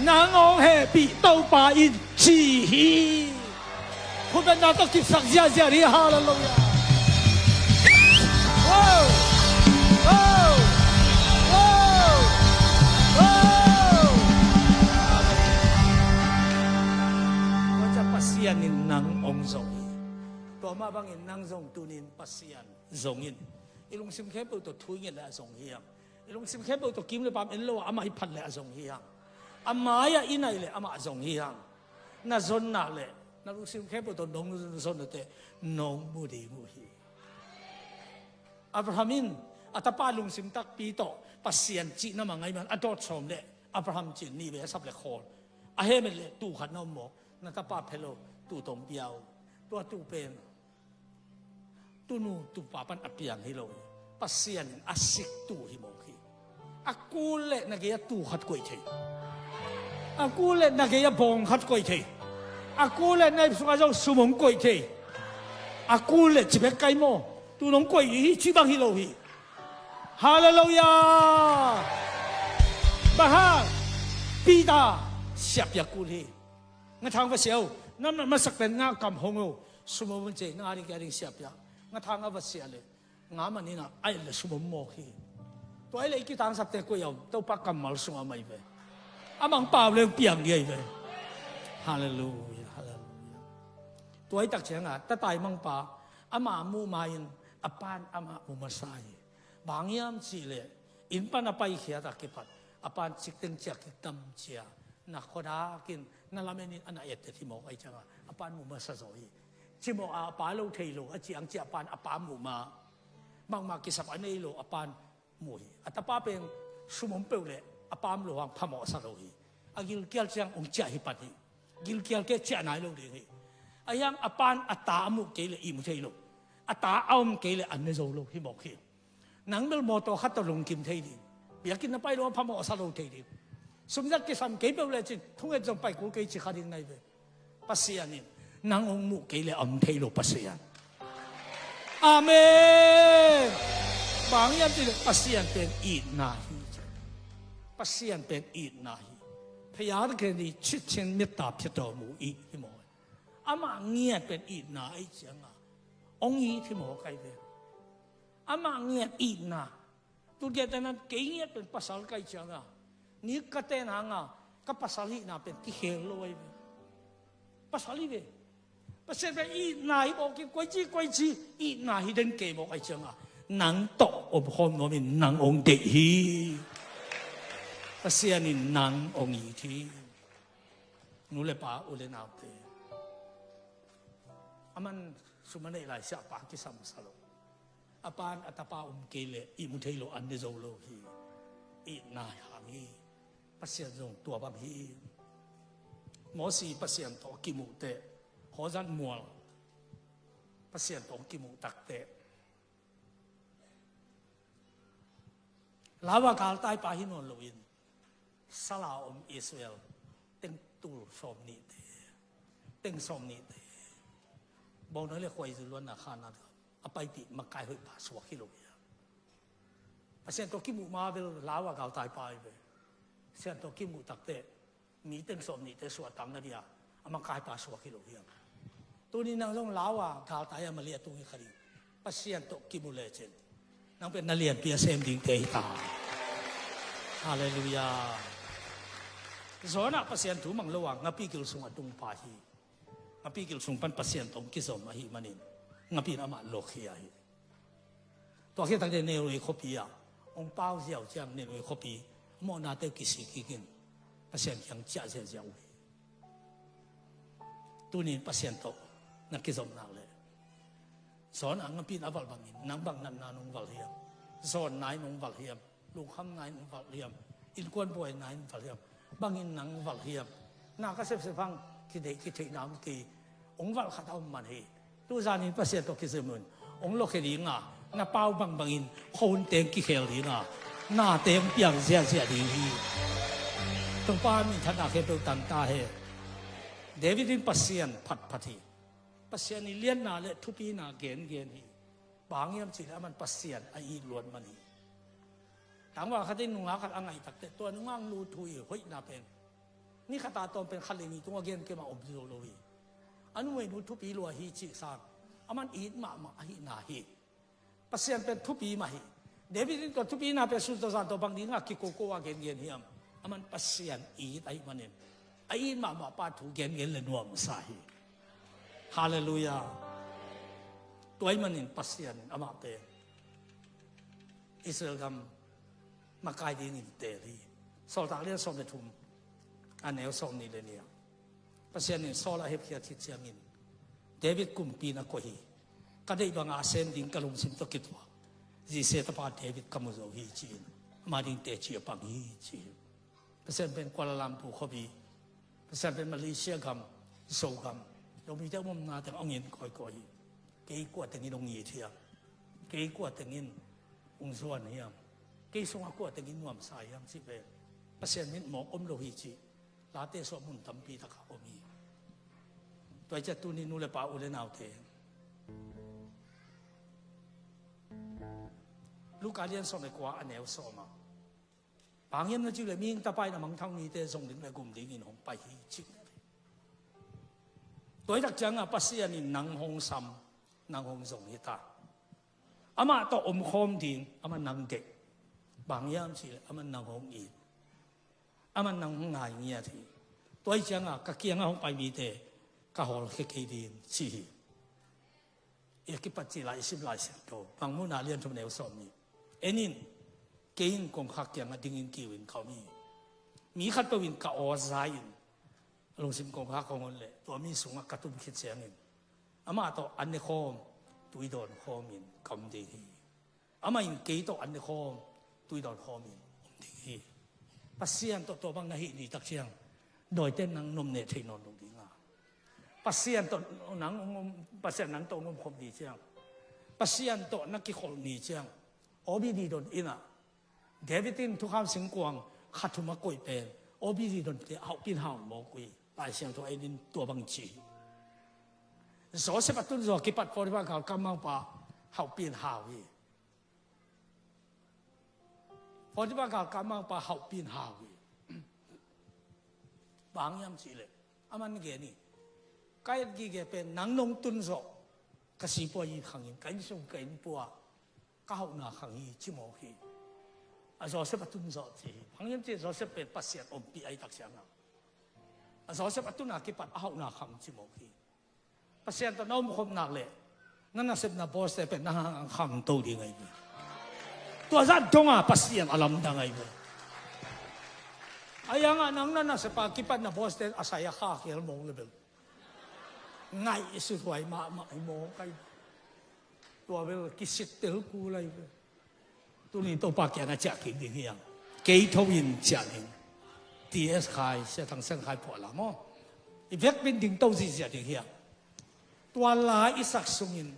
Nang hong hehpih Topa in ci hi. Khutbetna tawh kipsak ziahziah hi. Halleluiah. Wow! Wow! Wow! Wow! Tua ciang Pasian in nang hong zong hi. Tua mah bangin nang zong tunin Pasian zong in. I lungsim khempeuh tawh thu i nget le a zong hi hang. I lungsim khempeuh tawh kim le pam en lo a amah i phat le a zong hi hang. A mai-ah i nai le amah a zong hi hang. Na zonna le na lungsim khempeuh tawh nong zon nate nong mu ding uh hi. Abraham in a tapa lungsim takpi tawh Pasian cihna mah ngaih man a dawt sawm le Abraham cin nih vei a sap le khawl. A hemet le tuu khat na om maw? Na tapa phe lo, tuu tawh pia uh. Tua tuu pen tunu tupa pan a piang hi lo hi. Pasian in a sik tuu hi mawk hi. A kul le na gei a tuu khat koih thei. A kul le na gei a bawng khat koih thei. A kul le na ip sungah zong sum hong koih thei. A kul le ci bek kai maw? Tuu nong koih hi, ci bang hi lo hi. Halleluiah. Bang hang? Peter, siapiak kul hi. Nga thang va sia uh. Namnat masak pen nga kam hong uh. Sum om un ci, nang a ding kei a ding siapiak. Nga thang a va sia le nga man in a, a et le sum om mawk hi. Tua ahih leh i kitangsapte koi a om? Topa kammal sungah om ahi ve. Amah hong pau le hong piang ding ahi ve. Halleluiah, halleluiah. Tua i tak ciangah tata i mangpa, ama muh ma-in a pan amah mu masa hi. Bang hang hiam cih leh inn pan a paikhiat a kipat a pan cikteng ciah kik tam cia, na khuadakin na lamen in a na etet hi mawk ahih ciangah a pan mu masa zaw hi. Cimawh a a pa lo thei lo a ciang ciah pan a pa muh ma, bangmah kisap a nei lo a pan mu hi. A tapa pen sum om peuh le a pa om lo hang phamawh sa lo hi. A gilkial ciang hong ciah hi pan hi. Gilkial kei ciah nai lo ding hi. A hiang a pa'n a ta a muh kei leh ihmu thei lo. A ta a om kei leh a ne zo lo hi mawk hi. Nang bel mawtaw khat tawh lungkim thei ding. Biakinn na pai lo a phamawh a sa lo thei ding. Sum zat kisam kei peuh lecin thunget zong pai kul kei ci kha ding nai ve. Pasian in nang hong muh kei leh a om thei lo Pasian. Amen. Bang hiam cih leh Pasian pen itna hi. Pasian pen itna hi. พระยาทรงคิดเช่นเมตตาเพียรต่อหมู่อีก hi mawk. Amah ngiat pen itna ahih ciangin hong it hi mawk ahi ve. Amah ngiat itna. Tun kei tenan kei ngiat pen pasal ka hih ciangin ni ka ten hangin ka pasal hihna pen kikhel lo ahi ve. Pasal hi ve. Pasian pen itna hi mawk hi, koici koici itna hi den kei mawk ahih ciangin nang tawh om khawm nuamin nang hong deih hi. Pasian in nang hong it hi. Nu le pa, u le naute, a man sum a neih lai siahpa kisam sa lo. A pa'n a tapa om kei leh ihmu thei lo, a ne zo lo hi. Itna hang hi. Pasian zong tua bang hi. Mosi Pasian tawh kimuh teh, Horeb mual Pasian tawh kimuh tak teh, lau a galtai pa hi nawn loin sal a om Israel teng tul sawm nihte, teng sawm nihte, bawngnawi le khuaizu luanna khanna a paipih makai hoih pa suak hi lo hi a. Pasian tawh kimuh ma bel lau a galtai pa hi ve. Pasian tawh kimuh tak teh mi teng sawm nihte suahtakna dia a makaipa suak hi lo hiam? Tuni nang zong lau a galtai a mali a tung hi kha ding. Pasian tawh kimu lecin nang pen na lianpi a sem dingte hi ta. Halleluiah. Jonah Pasian thu mang lo a ngapi gil sung a tung pa hi. Ngapi gil sung pan Pasian tawh kizom ahih manin ngapi in amah luakhia hi. Tua khit tak teh Nineveh khuapi ah hong pau ziau ciang Nineveh khuapi a mawhnate uh kisik kik in Pasian kiang ciah ziahziah uh hi. Tuni in Pasian tawh na kizom nak leh, Jonah ngapi in a valh bangin nang bang natna in hong valh hiam? Zawnna in hong valh hiam? Lungkhamna in hong valh hiam? Innkuan buaina in valh hiam? Bangin nang valh hiam? Na ka sepsep hang kideih kitheihna om kei. Hong valh khat a om man hi. Tuzan in Pasian tawh kizom un. Hong luakhia ding a, na pau bangbangin khuahun teng kikhel ding a, nate hong piang ziahziah ding hi. Topa minthanna khempeuh tang ta hen. David in Pasian phatphat hi. Pasian i lianna le thupina gengen hi. Bang hiam cih leh aman Pasian a it luat man hi. Tangval khat in nungak khat a ngaih tak teh tua nungak nu thu i hoihna pen ni khat a tawm pen khat le nih tung a gen kei mah om zo lo hi. A numeinu thupi lua hi cih sang aman it mahmah ahihna hi. Pasian pen thupi mah hi. David in tua thupina pen sun tawh zan tawh bang dingin a kikoko a gengen hiam? Aman Pasian it ahih manin a it mahmah pa thu gengen le nuamsa hi. Halleluiah. Tua ahih manin Pasian in amah pen Israel gam makai dingin teel hi. Sawltak lian sawm le thum a neu sawm nih le nih ah Pasian in Saul a hepkhiat khit ciangin David kumpi na koih hi. Ka deih banga a sem ding ka lungsim tawh kituak Jesse tapa David ka mu zo hi ci-in ama ding teci a pang hi ci hi. Pasian pen Kuala Lumpur khuapi, Pasian pen Malaysia gam, Zogam, Zomite a omna teng hong en kawikawi hi. Kei kua tengin hong it hiam? Kei kua tengin hong zuan hiam? Kei sungah kua tengin nuamsa hiam cih pen Pasian mit mawk om lo hi cih Late suah mun tampi takah om hi. Tua hi ciah tuni nu le pa u le naute, Luka lian sawm le kua a neu sawm ah, bang hiam na cih leh mihing tapa in a mangthang mite zong ding le gum dingin hong pai hi cih. Tua hi tak ciangah Pasian in nang hong sam, nang hong zong hi ta. Amah tawh omkhawm ding, amah nang deih. Bang hiam cih leh amah nang hong it. Amah nang hong ngai ngiat hi. Tua hi ciangah ka kiangah hong pai mite ka hawlkhia kei ding ci hi. I kipat cih lai i sim Lai Siangtho, Mangmuhna lian thum neu sawm nih. En in, kei in kongkhak kiangah dingin kiu in ka om hi. Mi khatpeuh in ka aw za in a lungsim kongkhak hong hon leh tua mi sungah ka tum khit ciangin amah tawh an ne khawm, tui dawn khawmin ka om ding hi. Amah in kei tawh an ne khawm, tui dawn khawmin om ding hi. Pasian tawh tua bang na hih ni tak ciang Dawite nang na om thei nawn lo ding a, Pasian tawh nang, Pasian nang tawh na omkhop ni ciang, Pasian tawh na kikholh ni ciang, O B D don in ah, David in thukham singkuang kha thum a koih pen, O B D donte hauhpin hau mawk uh hi. Lai Siangtho a en in tua bang ci hi. Joseph a tun zawh a kipat Potiphar galkapmangpa hauhpin hau hi. Potiphar galkapmangpa hauhpin hau hi. Bang hang hiam cih leh, aman gen hi, ka et gige pen nang nong tun zawh, ka sipuazi khang in, ka innsung ka innpua, ka hauhna khang hi, ci mawk hi. A Joseph a tun zawh ci hi. Bang hang hiam cih leh Joseph pen Pasian ompih ahih tak ciangin, a Joseph a tun a kipat a hauhna khang ci mawk hi. Pasian tawh na omkhop nak leh, na nasepna bawste pen nang hang khangto ding ahi ve. Tua zah dong a Pasian a lamdang ahi ve. Ahi hangin nang na nasep a kipatna bawste a sai a kha khel mawk leh bel, ngaihsuthuai mahmah hi mawk ahi. Tua bel kisittel kul ahi ve. Tuni Topa kiangah ciah kik ding hi hang. Kei tho in ciah ding. T S Khai, Sia Thang Sian Khai puah la maw, i vekpi in dingto ziahziah ding hi hang. Tua la i sak sungin